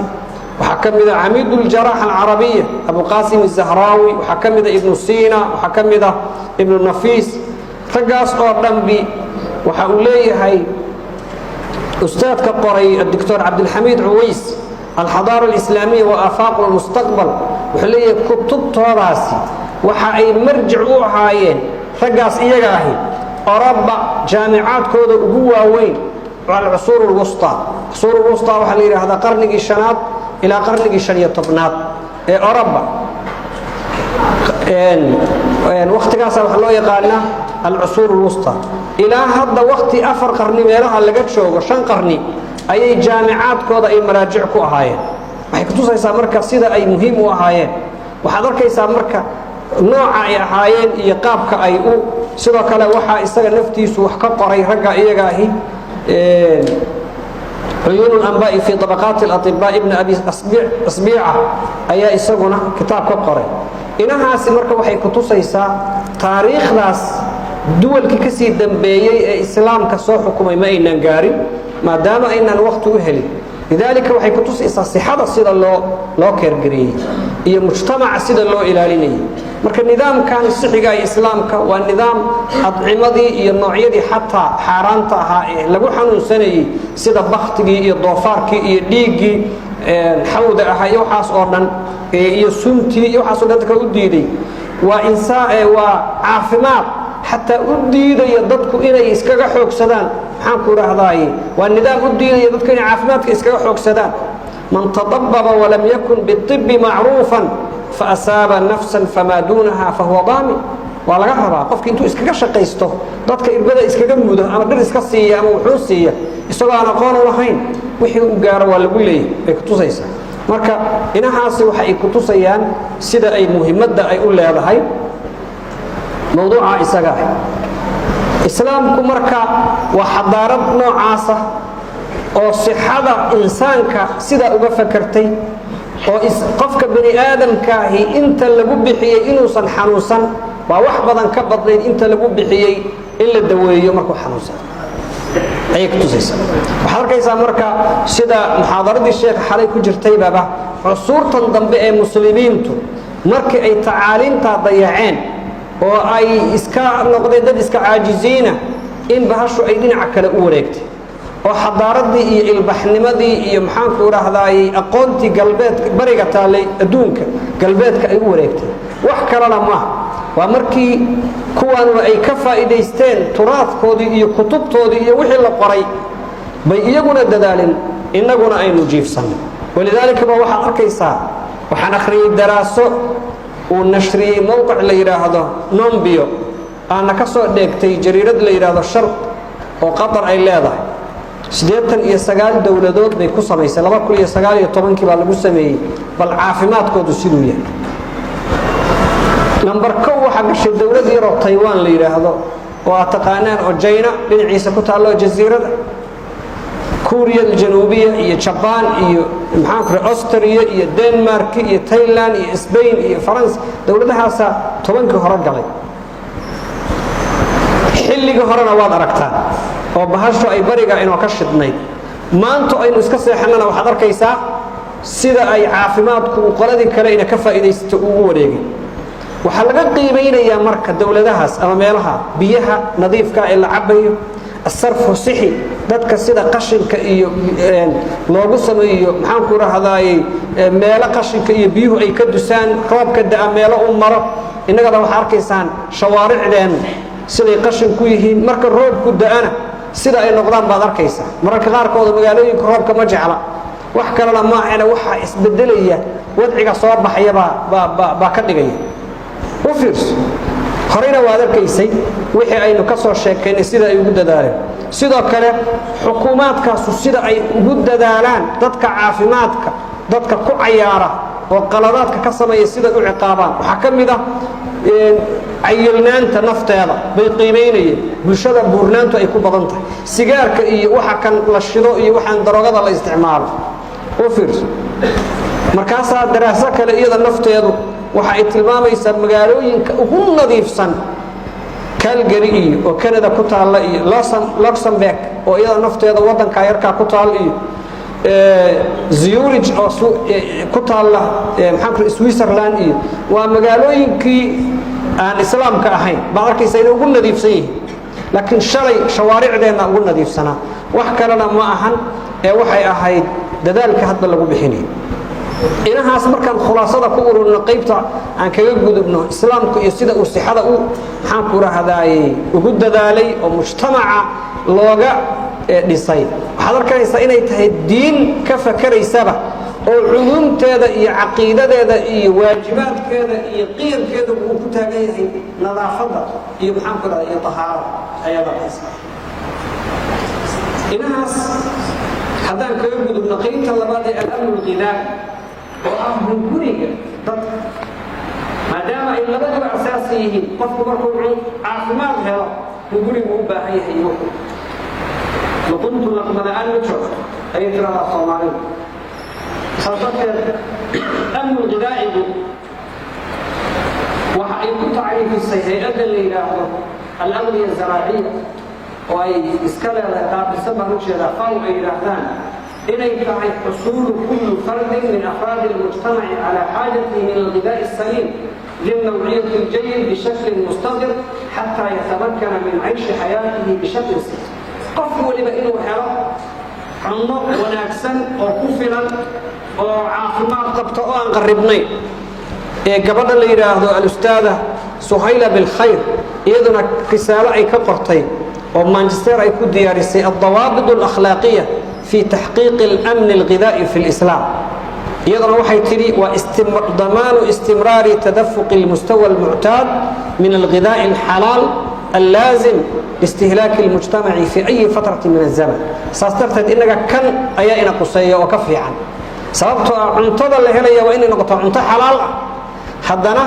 B: Waxaa ka mida عميد الجراحة العربية Abuqaasim الZahraawi. Waxaa ka mida Ibnu Sina. Waxaa ka mid ah Ibnu Nafiis. Raggaas oo dhanbi waxa uu leeyahay ustaadka qoray, Doctor Cabdilxamiid Cuways, الحضارة الإسلامية وآفاق المستقبل, wuxuu leeyahay kutubtoodaasi waxa ay marjic u ahaayeen raggaas iyaga ahi Oroba jaamicaadkooda ugu waaweyn العصور الوسطى. عصور الوسطى waxaa la yidhaahdaa qarnigii shanaad ilaa qarnigii 15aad ee Oroba. Wakhtigaasa waxaa loo yaqaanaa العصور الوسطى. Ilaa hadda wakti 4 qarni meelaha laga joogo, 5 qarni, ayay jaamicaadkooda ay maraajic ku ahaayeen. Waxay kutusaysaa marka sida ay muhiim u ahaayeen. Waxaad arkaysaa marka nooca ay ahaayeen iyo qaabka ay u. Sidoo kale waxaa isaga naftiisu wax ka qoray ragga iyaga ahi عيون الأنباء في طبقات الأطباء, Ibn Abi Asbiica ayaa isaguna kitaab ka qoray inahaasi. Marka waxay kutusaysaa taariikhdaas duwalkii ka sii dambeeyey ee islaamka soo xukumay ma aynaan gaarin, maadaama aynaan wakti u helin. Lidaalika waxay ku tusaysaa sixada sida loo keergareeyey iyo mujtamaca sida loo ilaalinayay. Marka nidaamkan sixiga iyo islaamka waa nidaam adcimadii iyo noocyadii xataa xaaraanta ahaa ee lagu xanuunsanayey, sida baktigii iyo doofaarkii iyo dhiiggii xawda ahaa iyo waxaas oo dhan iyo suntii iyo waxaas o dhan dadka u diiday. Waa insaa, waa caafimaad xataa u diidaya dadku inay iskaga xoogsadaan. Maxaan ku idhaahdaaye, waa nidaam u diidaya dadku inay caafimaadka iskaga xoogsadaan. Man tadababa walam yakun biibi macruufan faasaaba nafsan famaa duunaha fahuwa daamin. Waa laga rabaa qofki intuu iskaga shaqaysto dadka irbada iskaga mudo ama dhir iska siiya ama wuxuu siiya isagoo aan aqoon u lahayn, wixii uu gaaro waa lagu leeyahy bay kutusaysaa. Marka inahaasi waxa ay kutusayaan sida ay muhiimadda ay u leedahay mawduuca isaga ah. Islaamku marka waa xadaarad noocaasa oo sixada insaanka sidaa uga fakertay, oo qofka bani aadamkaahi inta lagu bixiyey inuusan xanuunsan waa wax badan ka badnayd inta lagu bixiyey in la daweeyo markuu xanuunsan ayay kutusaysaa. Waxaad arkaysaa marka sida muxaadaradii sheekha xalay ku jirtaybaba, cusuurtan dambe ee muslimiintu markii ay tacaaliimtaa dayaceen oo ay iska noqdeen dad iska caajiziina, in bahashu ay dhinaca kale u wareegtay oo xadaaradii iyo ilbaxnimadii iyo maxaanku idhaahdaay aqoontii galbeedka bariga taallay adduunka galbeedka ay u wareegtay. Wax kalena maaha, waa markii kuwaanuna ay ka faa'iidaysteen turaadkoodii iyo kutubtoodii iyo wixii la qoray bay iyaguna dadaalin, innaguna aynu jiifsanno. Walidaalika ba waxaad arkaysaa, waxaan akhriyey daraaso uu nashriyey mowqic la yidhaahdo Numbeo, aana ka soo dheegtay jariirad la yidhaahdo Sharq oo Qatar ay leedahay. 89 dowladood bay ku samaysay, 2019-kii baa lagu sameeyey. Bal caafimaadkoodu siduu yahay, number 1 waxaa gashay dowlad yaroo Taiwan la yidhaahdo oo aad taqaanaan oo Jayna dhinaciisa ku taallo, jasiirada Kuuriya Aljanuubiya iyo Jabaan iyo maxaan ku Austria iyo Denmark iyo Thailand iyo Spain iyo Faransa. Dowladahaasaa 10-kii hore galay. Xilligii horena waad aragtaan oo bahashu ay bariga inoo ka shidnayd. Maanta aynu iska seexannana waxaad arkaysaa sida ay caafimaadku uu qoladii kale ina ka faa'iidaysato ugu wareegay. Waxaa laga qiimaynayaa marka dowladahaas ama meelaha biyaha nadiifka ee la cabayo, asarfu sixi, dadka sida qashinka iyo loogu sameeyo, maxaan ku rahdaayey, meelo qashinka iyo biyuhu ay ka dusaan, roobka da'a meelo u maro. Innagana waxaa arkaysaan shawaaricdeen siday qashin ku yihiin, marka roobku da'ana sida ay noqdaan baad arkaysaa. Mararka qaarkooda magaalooyinka roobka ma jecla. Wax kalena maahane, waxaa isbedelaya wadciga soo baxaya baa ka dhigaya. U fiirso, horeyna waad arkaysay wixii aynu ka soo sheekaynay sida ay ugu dadaaleen. Sidoo kale xukuumaadkaasu sida ay ugu dadaalaan dadka caafimaadka dadka ku cayaara oo qaladaadka ka sameeya siday u ciqaabaan. Waxaa ka mid ah cayilnaanta nafteeda bay qiimaynayeen. Bulshada buurnaantu ay ku badan tahay, sigaarka iyo waxa kan la shido iyo waxaan daroogada la isticmaalo, u fiirso. Markaasaa daraaso kale iyada nafteedu waxa ay tilmaamaysaa magaalooyinka ugu nadiifsan, Calgary iyo oo Canada ku taalla iyo Luxembourg oo iyada nafteeda waddanka yarkaa ku taal iyo Zurich oo ku taalla, maxaan ku, Switzerland, iyo waa magaalooyinkii aan islaamka ahayn baad arkaysa inay ugu nadiifsan yihiin. Laakiin shalay shawaaricdeenna ugu nadiifsanaa. Wax kalena ma ahan ee waxay ahayd dadaalka hadba lagu bixinayo. Inahaas markaan khulaasada ku ururno, qaybta aan kaga gudubno islaamku iyo sida uu sixada u, maxaan ku rahdaayey, ugu dadaalay oo mujtamaca looga dhisay, waxaad arkaysaa inay tahay diin ka fakeraysaba oo culumteeda iyo caqiidadeeda iyo waajibaadkeeda iyo qiyamkeeda uu ku taagan yahay nadaafadda iyo, maxaan ku rahda, iyo tahaarada ayaad arkaysa. Inahaas haddaan kaga gudubno qaybta labaad ee al-amnu alghidaa oo ah hunguriga dadka, maadaama ay labaduba asaasi yihiin, qofku markuu caafimaad helo hungurigu u baahan yahay iyo wuxuu luquntu laqmada-aan ma joogto ayay tiradaa Soomaalidu. Saas darteed amnu ghidaa'igu waxa ay ku tacriifisay hay-adda la yidhaahdo al-aqdiya zaraaciya oo ay iska leedahay, qaabilsan baan ujeedaa, FAO ay yidhaahdaan, Inay tahay xusuulu kulli fardin min afraadi almujtamaci calaa xaajatihi min alghidaa'i asaliim للنوعية الجيد بشكل مستمر حتى يتمكن من عيش حياته بشكل صحي. Qof waliba inuu helo cunno wanaagsan oo ku filan oo caafimaad qabta oo aan qarribnayn. Ee gabadha la yidhaahdo alustaada Suhayla Bilkhayr, iyaduna risaalo ay ka qortay oo Manchester ay ku diyaarisay, الضوابط الأخلاقية في تحقيق الأمن الغذائي في الإسلام, iyaduna waxay tidhi: waa ضمان استمرار تدفق المستوى المعتاد من الغذاء الحلال اللازم لاستهلاك المجتمع في أي فترة من الزمن. Saas darteed inaga kan ayaa ina quseeya oo ka fiican, sababtoo ah cuntada la helaya waa inay noqoto cunto xalaal ah. Haddana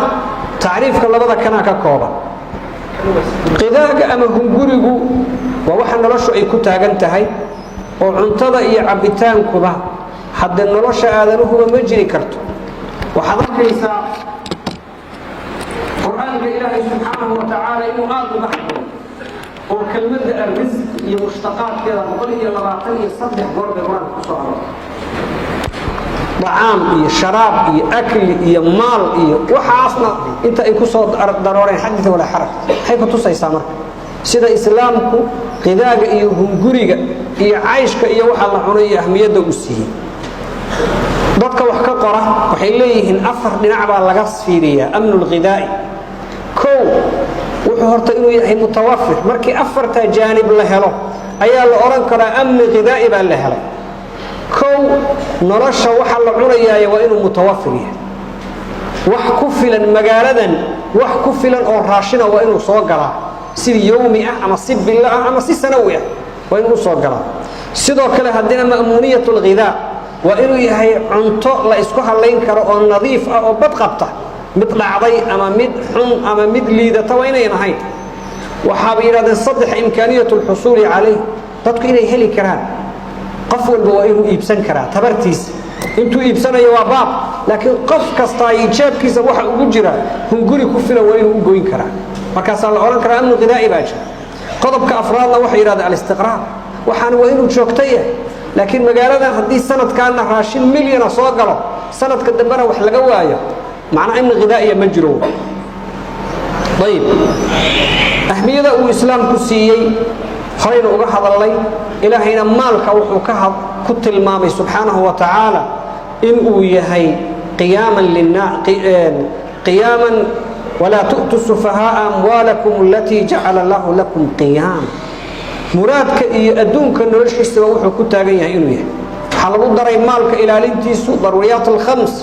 B: tacriifka labada kanaa ka kooban. Qidaaga ama hungurigu waa waxa noloshu ay ku taagan tahay, oo cuntada iyo cabbitaankuba haddee nolosha aadanuhuba ma jiri karto. Waxaad arkaysaa Qur-aanka Ilaahay subxaanahu wa tacaala inuu aada uga hadlo, oo kelmadda الرزق iyo mushtaqaadkeeda 123 goor bay Qur-aanka ku soo aroortay. Dacaam iyo sharaab iyo akli iyo maal iyo waxaasna inta ay ku soo darooreen, حدث ولا حرج. Maxay ku tusaysaa marka? Sida Islaamku qidaaga iyo hunguriga iyo cayshka iyo waxa la cunay iyo ahmiyadda uu siiyey. Dadka wax ka qora waxay leeyihiin afar dhinac baa laga fiiriyaa أمن الغذائي. Kow, wuxuu horta inuu yahay متوفر. Markii afartaa jaanib la helo ayaa la odhan karaa أمن غذائي baa la helay. Kow, nolosha waxa la cunayaay waa inuu متوفر yahay, wax ku filan magaaladan, wax ku filan oo raashina waa inuu soo galaa, si yowmi ah ama si bilo ah ama si sanawi ah waa inuu usoo galaa. Sidoo kale haddina مأمونية الغذاء waa inuu yahay cunto la isku halayn karo oo nadiif ah oo bad qabta, mid dhacday ama mid xun ama mid liidata waa inayn ahayn. Waxaaba yidhahdeen saddex, إمكانية الحصول عليه, dadku inay heli karaan, qof walba waa inuu iibsan karaa tabartiisa. Intuu iibsanayo waa baab, laakiin qof kastaa jeebkiisa waxa ugu jira hunguri ku filan waa inuu u goyn karaa. Markaasaa la odhan karaa أمن غذائي baa jira. Qodobka afraadna waxay yidhahdeen الاستقرار, waxaana waa inuu joogto yahay. Laakiin magaaladan haddii sanadkaana raashin milyana soo galo, sanadka dambena wax laga waayo, macnaa أمن غذائي ma jiro. Ayib, ahmiyada uu Islaamku siiyey horaynu uga hadalnay. Ilaahayna maalka wuxuu ka ku tilmaamay subxaanahu wa tacaala in uu yahay qiyaaman qiyaaman: ولا تؤتوا السفهاء أموالكم التي جعل الله لكم قياما. Muraadka iyo adduunka noloshiisaba wuxuu ku taagan yahay inuu yahay. Waxaa lagu daray maalka ilaalintiisu ضروريات الخمس.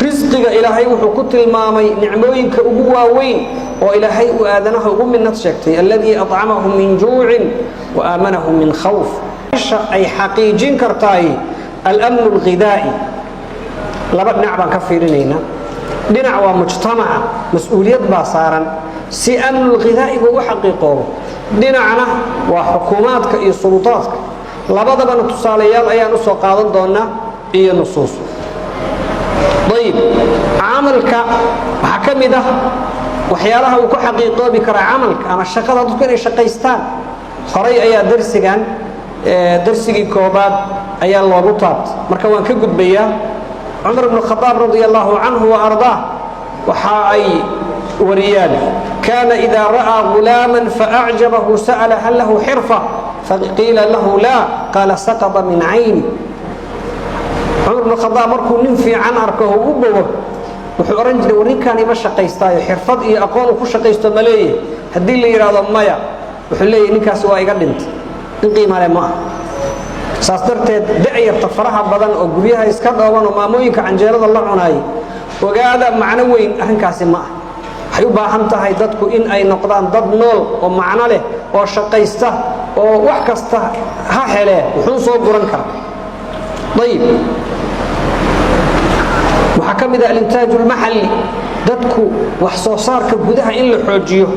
B: Risqiga Ilaahay wuxuu ku tilmaamay nicmooyinka ugu waaweyn oo Ilaahay uu aadanaha ugu minad sheegtay: الذي أطعمهم من جوع وآمنهم من خوف. Ay xaqiijin kartaay الأمن الغذائي laba dhinac baan ka fiirinaynaa. Dhinac waa mujtamaca, mas-uuliyad baa saaran si أمن الغذائي gu u xaqiiqoobo. Dhinacna waa xukuumaadka iyo sulutaadka. Labadabana tusaalayaal ayaan usoo qaadan doonaa iyo nusuus. Ayib, camalka waxaa ka mid ah waxyaalaha uu ku xaqiiqoobi karaa camalka ama shaqada, dadku inay shaqaystaan. Horay ayaa darsigan, darsigii koobaad ayaa loogu taabtay, marka waan ka gudbayaa. Cumar bnu Khadaab رضي الله عنه وأرضاه waxa ay wariyaan: كان إذا رأى غلاما فأعجبه سأل هل له حرفة، فقيل له لا، قال سقط من عيني. Cumar bnu Khadaab markuu nin fiican arko oo u bogo, wuxuu odhan jiray: "War, ninkaan ima shaqaystaayo, xirfad iyo aqoon uu ku shaqaysto ma leeyahay?" Haddii la yidhaahdo maya, wuxuu leeyahy: "Ninkaasi waa iga dhintay, nin qiimale ma ah." Saas darteed da'yarta faraha badan oo guryaha iska dhooban oo maamooyinka canjeelada la cunaayay, ogaada, macno weyn arrinkaasi ma ah. Waxay u baahan tahay dadku in ay noqdaan dad nool oo macno leh oo shaqaysta, oo wax kasta ha helee wuxuu soo guran kara. Ayib, waxaa ka mid ah الإنتاج المحلي, dadku wax soo saarka gudaha in la xoojiyo,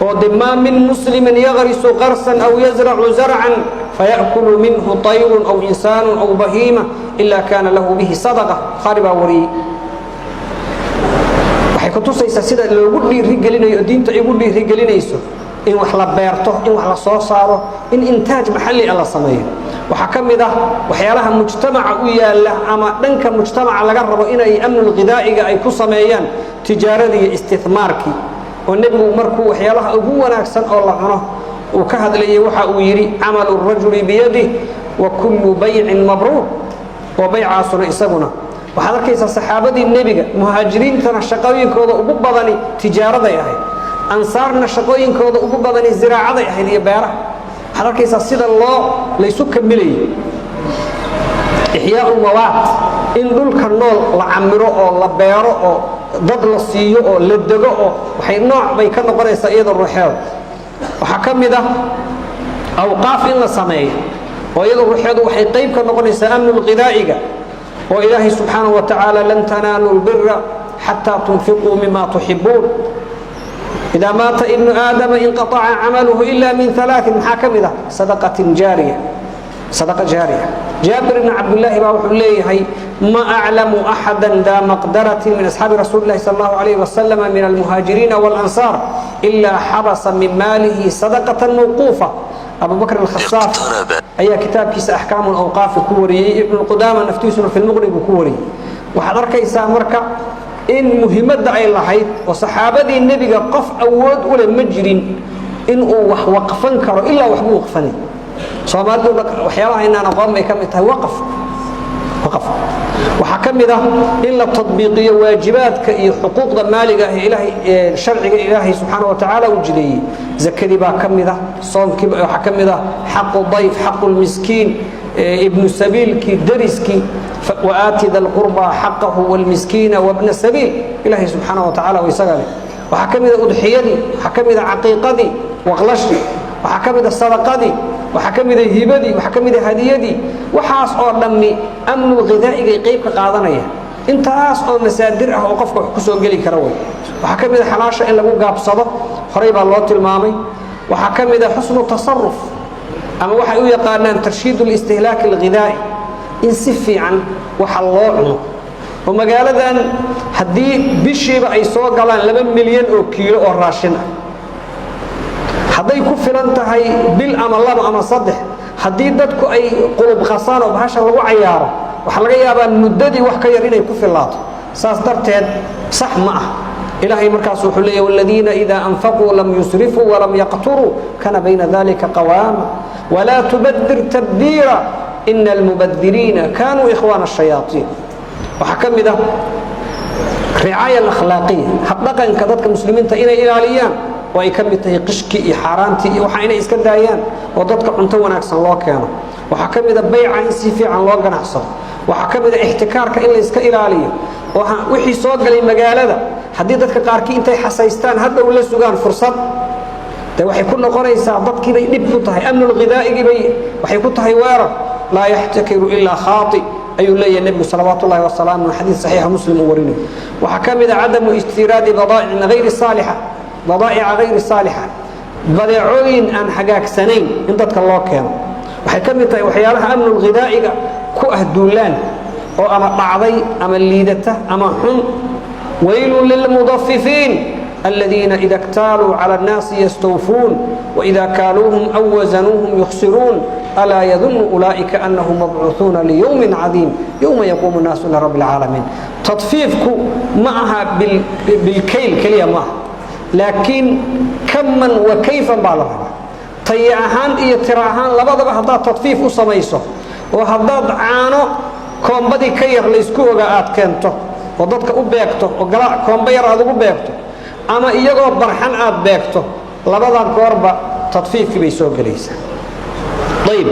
B: oo de ما من مسلم يغرس غرسا أو يزرع زرعا فيأكل منه طير أو إنسان أو بهيمة إلا كان له به صدقة. Bukhaari baa wariyey. Waxay ku tusaysaa sida loogu dhiirigelinayo oo diinta ay ugu dhiirigelinayso. In wax la beerto, in wax la soo saaro, in intaaj maxalli ah la sameeyo. Waxaa ka mid ah waxyaalaha mujtamaca u yaalla ama dhanka mujtamaca laga rabo inay amnulghidaa'iga ay ku sameeyaan tijaaradii iyo istihmaarkii, oo nebigu markuu waxyaalaha ugu wanaagsan oo la cuno uu ka hadlayay waxa uu yidhi: camalu rajuli biyadih wa kullu baycin mabruur. Oo baycaasuna isaguna waxaad arkaysaa saxaabadii nebiga, muhaajiriintana shaqooyinkooda ugu badani tijaaraday ahayd, ansaarna shaqooyinkooda ugu badani ziraacaday ahayd iyo beeraha. Waxaad arkaysaa sida loo laysu kamilayay. Ixyaau lmawaat, in dhulka nool la camiro oo la beero oo dad la siiyo oo la dego, oo waxay nooc bay ka noqonaysaa iyada ruuxeeda. Waxaa ka mid ah awqaaf in la sameeyo, oo iyada ruuxeedu waxay qayb ka noqonaysaa amnulghidaa'iga, oo Ilaahay subxaanaه wa tacaala: lan tanaalu lbira xataa tunfiquu mima tuxibuun, idaa maata ibnu aadama inqaطaca camaluhu ila min alaain. Maxaa ka mid ah? Sadaqatin jaariya, sadaqa jaariya. Jaabir ibn Cabdillaahi baa wuxuu leeyahay: ma aclamu axada daa maqdaratin min asxaabi rasuuli lahi sal allahu alayh wasalam min almuhaajiriina waاlansaar ilaa xabasa min maalihi sadaqatan mawquufa. Abu Bakr Alkhasaaf ayaa kitaabkiisa Axkaamu Lawqaafi ku wariyey, Ibnu Qudaama naftiisuna fi Lmuqni buu ku wariyey. Waxaad arkaysaa marka in muhiimadda ay lahayd, oo saxaabadii nebiga qof awood u leh ma jirin inuu wax waqfan karo ilaa waxbuu waqfanay. Soomaalidu waxyaabaha inaan aqoon bay ka mid tahay waqaf. Waqaf waxaa ka mid ah in la tadbiiqiyo waajibaadka iyo xuquuqda maaliga ah ee Ilaahay, sharciga Ilaahay subxaana wa tacaala uu jideeyey. Zakadii baa ka mid ah, soomkii waxaa ka mid ah, xaqu dayf, xaqu lmiskiin, ibnu sabiilkii, dariskii: waaati da lqurbaa xaqahu wاlmiskiina wabna sabiil. Ilaahay subxaana wa tacala isaga leh. Waxaa ka mid a udxiyadii, waxaa ka mid a caqiiqadii, waqlashii, waxaa ka mid a sadaqadii, waxaa ka mid a hibadii, waxaa ka mid a hadiyadii. Waxaas oo dhammi amnulghidaa'igay qayb ka qaadanaya. Intaas oo masaadir ah oo qofka wax ku soo geli kara wey. Waxaa ka mid a xalaasha in lagu gaabsado, horey baa loo tilmaamay. Waxaa ka mid a xusnu tasaruf, ama waxay u yaqaanaan tarshiid listihlaaki alghidaa'i, in si fiican waxa loo cuno. Oo magaaladan haddii bishiiba ay soo galaan 2 milyan oo kiilo oo raashin ah, hadday ku filan tahay bil ama laba ama saddex, haddii dadku ay qulub qasaan oo bahasha lagu cayaaro, waxaa laga yaabaa muddadii wax ka yar inay ku filaato. Saas darteed sax ma ah. Ilaahay markaas wuxuu leeyahy: waladiina idaa anfaquu lam yusrifuu walam yaqturuu kana bayna dalika qawaama, walaa tubadir tabdiira, ina almubadiriina kaanuu ikhwaana الshayaaطiin. Waxaa ka mid ah ricaaya alakhlaaqiya, habdhaqanka dadka muslimiinta inay ilaaliyaan, oo ay ka mid tahay qishkii iyo xaaraantii iyo waxa inay iska daayaan, oo dadka cunto wanaagsan loo keeno. Waxaa ka mid a bayca in si fiican loo ganacsado. Waxaa ka mid a ixtikaarka in la iska ilaaliyo, oo wixii soo galay magaalada haddii dadka qaarkii intay xasaystaan hadhow la sugaan fursad, de waxay ku noqonaysaa dadkiibay dhib ku tahay, amnulghidaa'igii bay waxay ku tahay weerar. Laa yaxtakiru ilaa khaati, ayuu leeyahay nebigu salawaatu ullahi wasalaamu, xadiid saxiixa Muslim uu warinayo. Waxaa ka mid a cadamu istiraadi badaa'icin hayri saalixa, badaa'ica hayri saalixa, badeecooyin aan hagaagsanayn in dadka loo keeno. Waxay ka mid tahay waxyaalaha amnulghidaa'iga ku ah duulaan, oo ama dhacday ama liidata ama xun. Waylun lilmudafifiin aladiina ida اktaaluu calى الnaasi yastawfuun waإida kaaluuhum aw wasanuuhum yukhsiruun, alaa yadunu ulaa'ika anahum mabcuuثuuna liyowmi cadiim, yowma yaquumu الnaasu lirabbi اlcaalamiin. Tadfiifku ma aha bilkayl keliya ma aha, laakiin kaman wa kayfan baa la rabaa, tayo ahaan iyo tiro ahaan labadaba. Haddaad tadfiif u samayso oo haddaad caano koombadii ka yar laysku ogaa aad keento oo dadka u beegto, oo koombo yar aad ugu beegto ama iyagoo barxan aad beegto, labada goorba tadfiifkii bay soo gelaysaa. Ayib,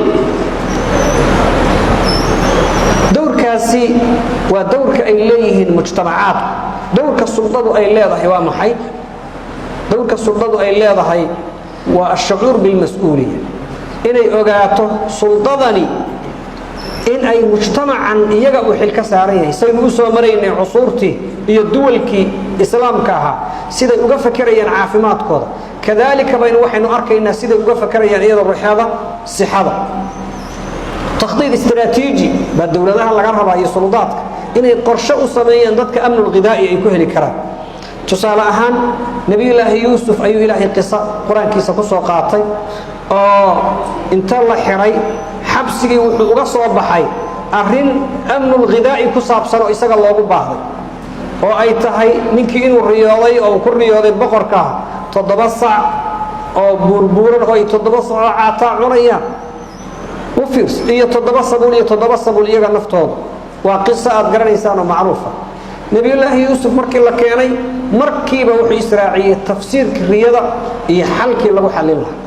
B: dowrkaasi waa dowrka ay leeyihiin mujtamacaadku. Dowrka suldadu ay leedahay waa maxay? Dowrka suldadu ay leedahay waa ashacuur bilmas-uuliya, inay ogaato suldadani in ay mujtamacan iyaga uu xil ka saaran yahay. Saynu u soo maraynay cusuurtii iyo duwalkii islaamka ahaa siday uga fakerayaan caafimaadkooda, kadaalika baynu waxaynu arkaynaa siday uga fakerayaan iyada ruuxeeda sixada. Takhdiid istaraatiiji baa dowladaha laga rabaa iyo suldaadka inay qorshe u sameeyaan dadka amnulghidaa'i ay ku heli karaan. Tusaale ahaan, Nebiyullaahi Yuusuf ayuu Ilaahay qiso Qur-aankiisa ku soo qaatay oo inta la xiray xabsigii wuxuu uga soo baxay arrin amnulghidaa'i ku saabsan oo isaga loogu baahday, oo ay tahay ninkii inuu riyooday oo uu ku riyooday boqorkaa 7 sac oo buurbuuran oo ay 7 sac oo caataa cunayaan, u fiirs, iyo 7 sabuul iyo 7 sabuul iyaga naftooda. Waa qiso aad garanaysaan oo macruufa. Nebiyullaahi Yuusuf markii la keenay markiiba wuxuu israaciyey tafsiirkii riyada iyo xalkii lagu xallin lahaa.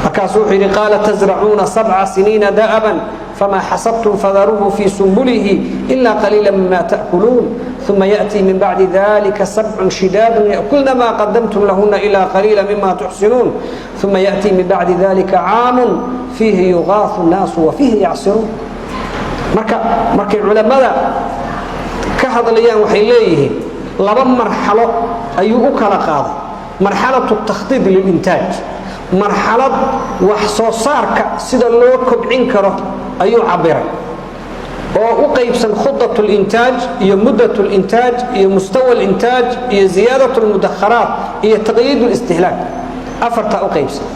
B: Markaasuu wuxuu yidhi: qaala tasracuuna 7 siniina da'aban, famaa xasabtum fadaruuhu fii sumbulihi ilaa qaliila mima ta'kuluun, uma ya'tii min bacdi dalika 7 shidaadun ya'kulna maa qadamtum lahuna ilaa qaliila mima tuxsinuun, uma ya'tii min bacdi dalika caamun fiihi yugaahu nnaasu wa fiihi yacsiruun. Marka markay culammada ka hadlayaan waxay leeyihiin 2 marxalo ayuu u kala qaaday: marxalatu takhdiid lilintaaj, marxalad wax soo saarka sida loo kobcin karo ayuu cabiray, oo u qaybsan khudat lintaaj iyo muddat lintaaj iyo mustawa lintaaj iyo ziyaadat lmudakharaat iyo taqyiid listihlaak. 4taa u qaybsan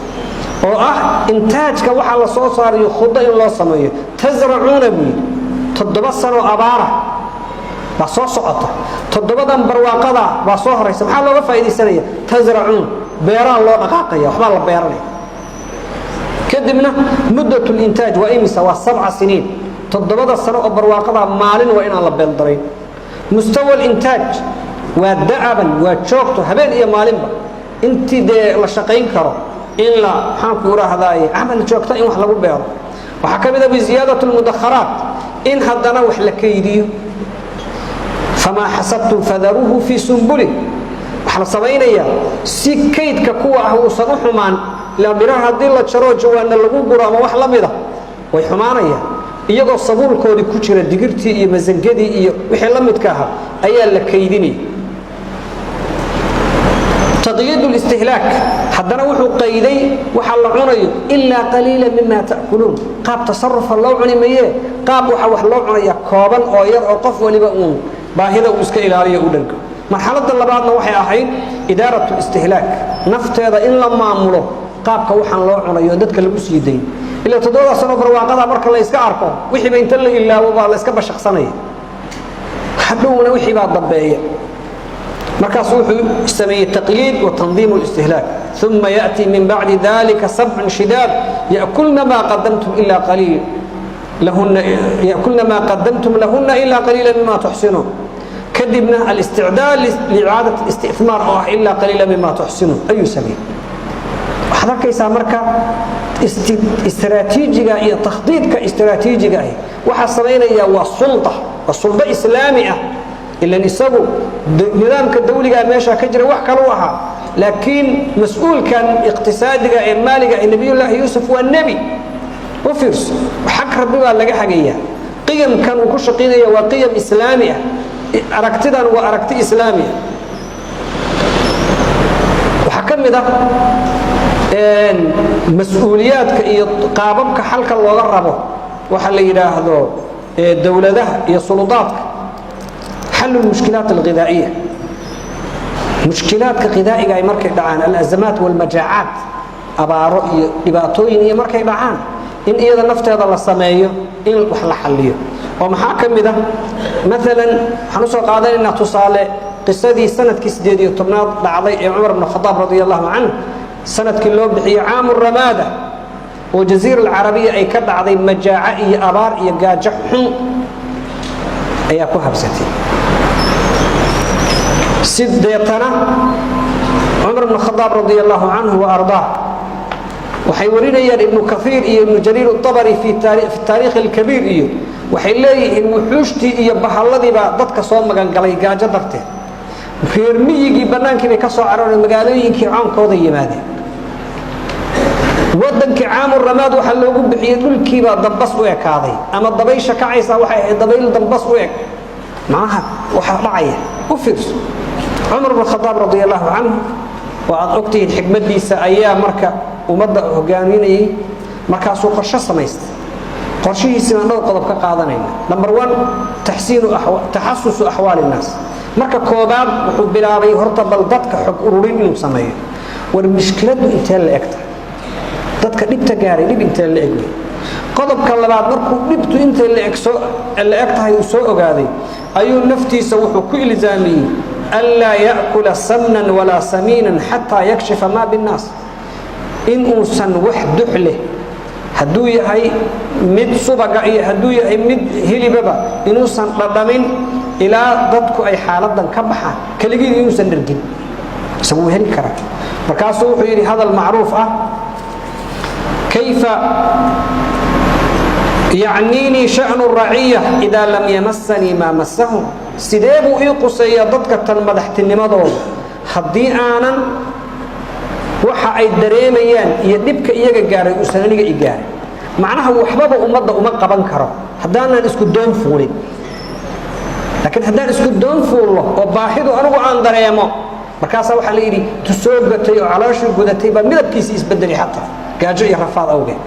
B: oo ah intaajka waxaa la soo saarayo khudo in loo sameeyo. Tasracuuna buu yidhi, 7 sanoo abaara baa soo socota, 7dan barwaaqada baa soo horaysa, maxaa looga faaidaysanaya? Tasracuun, beeraa loo dhaqaaqaya, waxbaa la beeranaya. Kadibna muddat lintaaj waa imisa? Waa 7 siniin. 7da sano oo barwaaqada maalin waa inaan la beeldarayn. Mustawa lintaaj waa da'aban, waa joogto, habeen iyo maalinba intii dee la shaqayn karo in la, maxaanku idhaahdaaye, camal joogta in wax lagu beero. Waxaa ka mid a biziyaadat lmudakharaat, in haddana wax la kaydiyo. Famaa xasabtum fadaruuhu fii sumbuli, waxaa la samaynayaa si kaydka kuwa ah uusan u xumaan. Ilaa midhaha haddii la jaroo jawaana lagu guro ama wax la mida way xumaanayaan, iyagoo sabuulkoodii ku jira digirtii iyo masangadii iyo wixii la midka ahaa ayaa la kaydinaya. Taqyiid listihlaak haddana wuxuu qayday waxa la cunayo, ilaa qaliila mima ta'kuluun. Qaab tasarufa loo cuni mayee, qaab waxa wax loo cunaya kooban oo yar oo qof waliba uun baahida uu iska ilaaliyo u dhanko. Marxaladda labaadna waxay ahayd idaarat listihlaak, nafteeda in la maamulo qaabka waxaan loo cunayo dadka lagu sii dayn. Ilaa 7da sano barwaaqada marka la iska arko wixiiba inta la ilaawo baa la iska bashaqsanaya, hadhowna wixii baa dambeeya. Markaas wuxuu sameeyey taqyiid wa tandiim listihlaak. Uma ya'tii min bacdi dalika 7 shidaad ya'kulna maa qadamtum ilaa qaliil lahuna, ya'kulna maa qadamtum lahuna ilaa qaliila mima tuxsinuun. Kadibna alisticdaad liicaadat istithmaar oo ah ilaa qaliila mima tuxsinuun ayuu sameeyey. Waxaad arkaysaa marka istaraatiijiga iyo takhdiidka istaraatiijiga ahi waxaa samaynaya waa sulda, waa suldo islaami ah. Ilan isagu nidaamka dawligaa meesha ka jira wax kalu ahaa, laakiin mas-uulkan iqtisaadiga ee maaliga ee Nebiyullaahi Yuusuf waa nebi. U fiirso, xag Rabbi baa laga hagayaa. Qiyamkan uu ku shaqaynaya waa qiyam islaami ah, aragtidan waa aragti islaami ah. Waxaa ka mid ah mas-uuliyaadka iyo qaababka xalka looga rabo waxa la yidhaahdo dowladaha iyo suludaadka, xallu lmushkilaat alghidaa'iya. Mushkilaadka khidaa'iga ay markay dhacaan, alazamaat walmajaacaat, abaaro iyo dhibaatooyin iyo markay dhacaan, in iyada nafteeda la sameeyo in wax la xalliyo. Oo maxaa ka mid ah? Maalan waxaan usoo qaadanaynaa tusaale qisadii sanadkii 18aad dhacday ee Cumar bn Khadaab radia allahu canh, sanadkii loo bixiyey caamu ramaada, oo Jaziira Alcarabiya ay ka dhacday majaaco iyo abaar iyo gaajo xun ayaa ku habsatay. Si deetana Cumar bn Khadaab radia allahu canhu wa ardaah, waxay warinayaan Ibnu Kaiir iyo Ibnu Jariir aabari fi Taariikh Alkabiir, iyo waxay leeyihiin wuxuushtii iyo bahalladiibaa dadka soo magangalay gaajo darteed. Reer miyigii bannaankii bay ka soo carareen, magaalooyinkii coonkooda yimaadeen. Wadankii caamu ramaad waxaa loogu bixiyey dhulkiibaa dambas u ekaaday, ama dabaysha kacaysaa waxay ahayd dabayl dambas u eg. Macnaha waxaa dhacaya u fiirso, Cumar bn Khadaab radia allahu canhu oo aad ogtihiin xikmaddiisa ayaa marka ummadda hogaaminayay. Markaasuu qorsho samaystay. Qorshihiisi baan dhowr qodob ka qaadanayna. Number one, taxasusu axwaali innaas. Marka koobaad wuxuu bilaabay horta bal dadka xog ururin inuu sameeyo. War mushkiladu intee la eg tahay, dadka dhibta gaaray dhib intee la eg. Qodobka labaad, markuu dhibtu intay la eg tahay uu soo ogaaday, ayuu naftiisa wuxuu ku ilzaamiyey anlaa ya'kula samnan walaa samiinan xataa yakshifa maa binnaas, in uusan wax dux leh, hadduu yahay mid subaga iyo hadduu yahay mid hilibaba, inuusan dhadhamin ilaa dadku ay xaaladan ka baxaan. Keligii inuusan dhergin, isagu wuu heli karaa. Markaasuu wuxuu yidhi hadal macruuf ah: "Kayfa yacniinii sha'nu raciya idaa lam yamasanii maa masahum?" Sidee buu ii quseeyaa dadka tan madaxtinimadooda haddii aanan waxa ay dareemayaan iyo dhibka iyaga gaaray uusan aniga i gaarin? Macnaha, waxbaba ummadda uma qaban karo haddaanan isku doon fuulin. Laakiin haddaan isku doon fuulno oo baahidu anigu aan dareemo, markaasaa waxaa la yidhi tu soo gatay oo calooshii gudatay baa midabkiisii isbedelay, xataa gaajo iyo rafaad awgeed.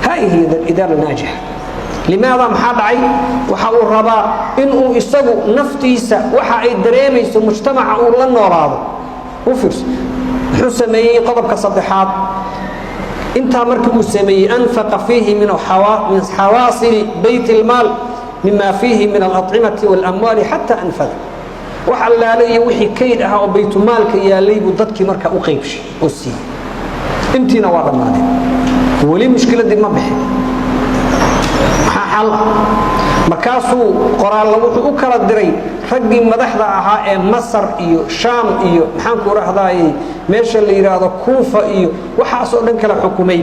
B: Haadihi idaara naajixa. Limaada? Maxaa dhacay? Waxa uu rabaa inuu isagu naftiisa waxa ay dareemayso mujtamaca uu la noolaado. U fiirso muxuu sameeyey. Qodobka saddexaad, intaa markii uu sameeyey, anfaqa fiihi min xawaasili bayt اlmaal mima fiihi min alacimati waاlamwaali xataa anfada. Wax allaale iyo wixii kayd ahaa oo baytumaalka yaalay buu dadkii markaa u qaybshay oo siiyey. Intiina waa dhammaadeen, weli mushkiladii ma bixin. Maxaa xal ah? Markaasuu qoraalla wuxuu u kala diray raggii madaxda ahaa ee Masar iyo Shaam iyo, maxaanku rahdaayey, meesha la yidhaahdo Kuufa iyo waxaasoo dhan kala xukumay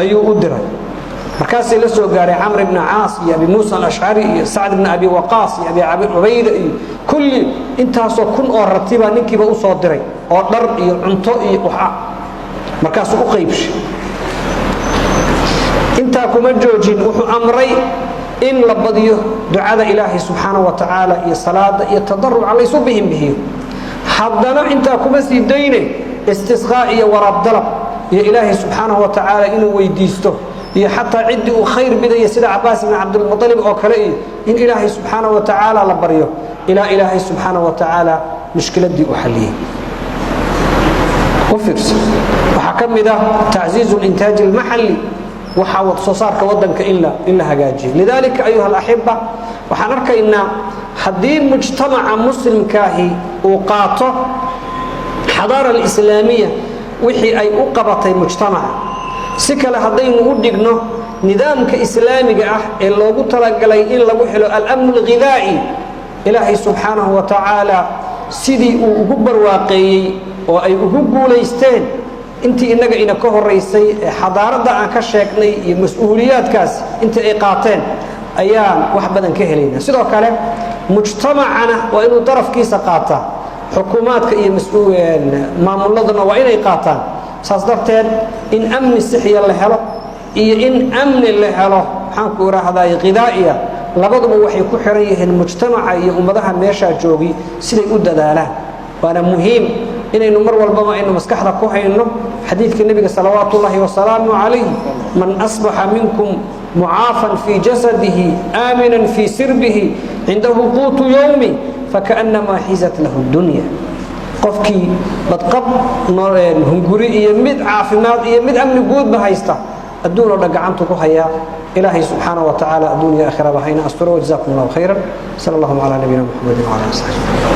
B: ayuu u diray. Markaasay la soo gaaray Camr ibna Caas iyo Abi Muusa Alashcari iyo Sacd ibna Abi Waqaas iyo Abi Cubayda iyo kulli. Intaasoo kun oo ratibaa ninkiiba u soo diray oo dhar iyo cunto iyo wax ah. Markaasuu u qaybshay. Intaa kuma joojin, wuxuu amray in la badiyo ducada Ilaahay subxaana wa tacaala iyo salaada iyo tadaruca laysu bihin bihiyo. Haddana intaa kuma sii dayne, istisqaa iyo waraab dalab iyo Ilaahay subxaanahu wa tacaala inuu weydiisto, iyo xataa ciddii uu khayr bidaya sida Cabaas ibn Cabdilmualib oo kale, iyo in Ilaahay subxaana wa tacaala la baryo ilaa Ilaahay subxaana wa tacaala mushkiladii u xalliyey. U fiirsa, waxaa ka mid ah tacziizu lintaaj almaxalli, waxaa soo saarka wadanka in la hagaajiyo. Lidaalika, ayuha alaxiba, waxaan arkaynaa haddii mujtamaca muslimkaahi uu qaato xadaara alislaamiya wixii ay u qabatay mujtamaca. Si kale haddaynu u dhigno, nidaamka islaamiga ah ee loogu talagalay in lagu helo alamnu alghidaa'i, Ilaahay subxaanahu wa tacaala sidii uu ugu barwaaqeeyey oo ay ugu guulaysteen intii innaga ina ka horaysay ee xadaaradda aan ka sheegnay iyo mas-uuliyaadkaas intii ay qaateen, ayaan wax badan ka helaynaa. Sidoo kale mujtamacana waa inuu darafkiisa qaataa, xukuumaadka iyo maamuladuna waa inay qaataan. Saas darteed, in amni sixiya la helo iyo in amni la helo, maxaanku idhaahday, khidaa'iya, labaduba waxay ku xiran yihiin mujtamaca iyo ummadaha meeshaa joogi siday u dadaalaan. Waana muhiim inaynu mar walbaba aynu maskaxda ku hayno xadiidka Nebiga salawaatu ullaahi wasalaamu calayh: "Man asbaxa minkum mucaafan fii jasadihi, aaminan fii sirbihi, cindahu quutu yowmi, fakaأnnamaa xizat lahu dunya." Qofkii badqab hunguri iyo mid caafimaad iyo mid amni guudba haysta, adduun oo dhan gacantu ku hayaa. Ilaahay subxaanaه wa tacaala adduun iyo aakhiraba hayna asturo. Wjazakum اllahu khayra. Sal allahuma calaa nabiyina Mxamedi wcala ali saxbi.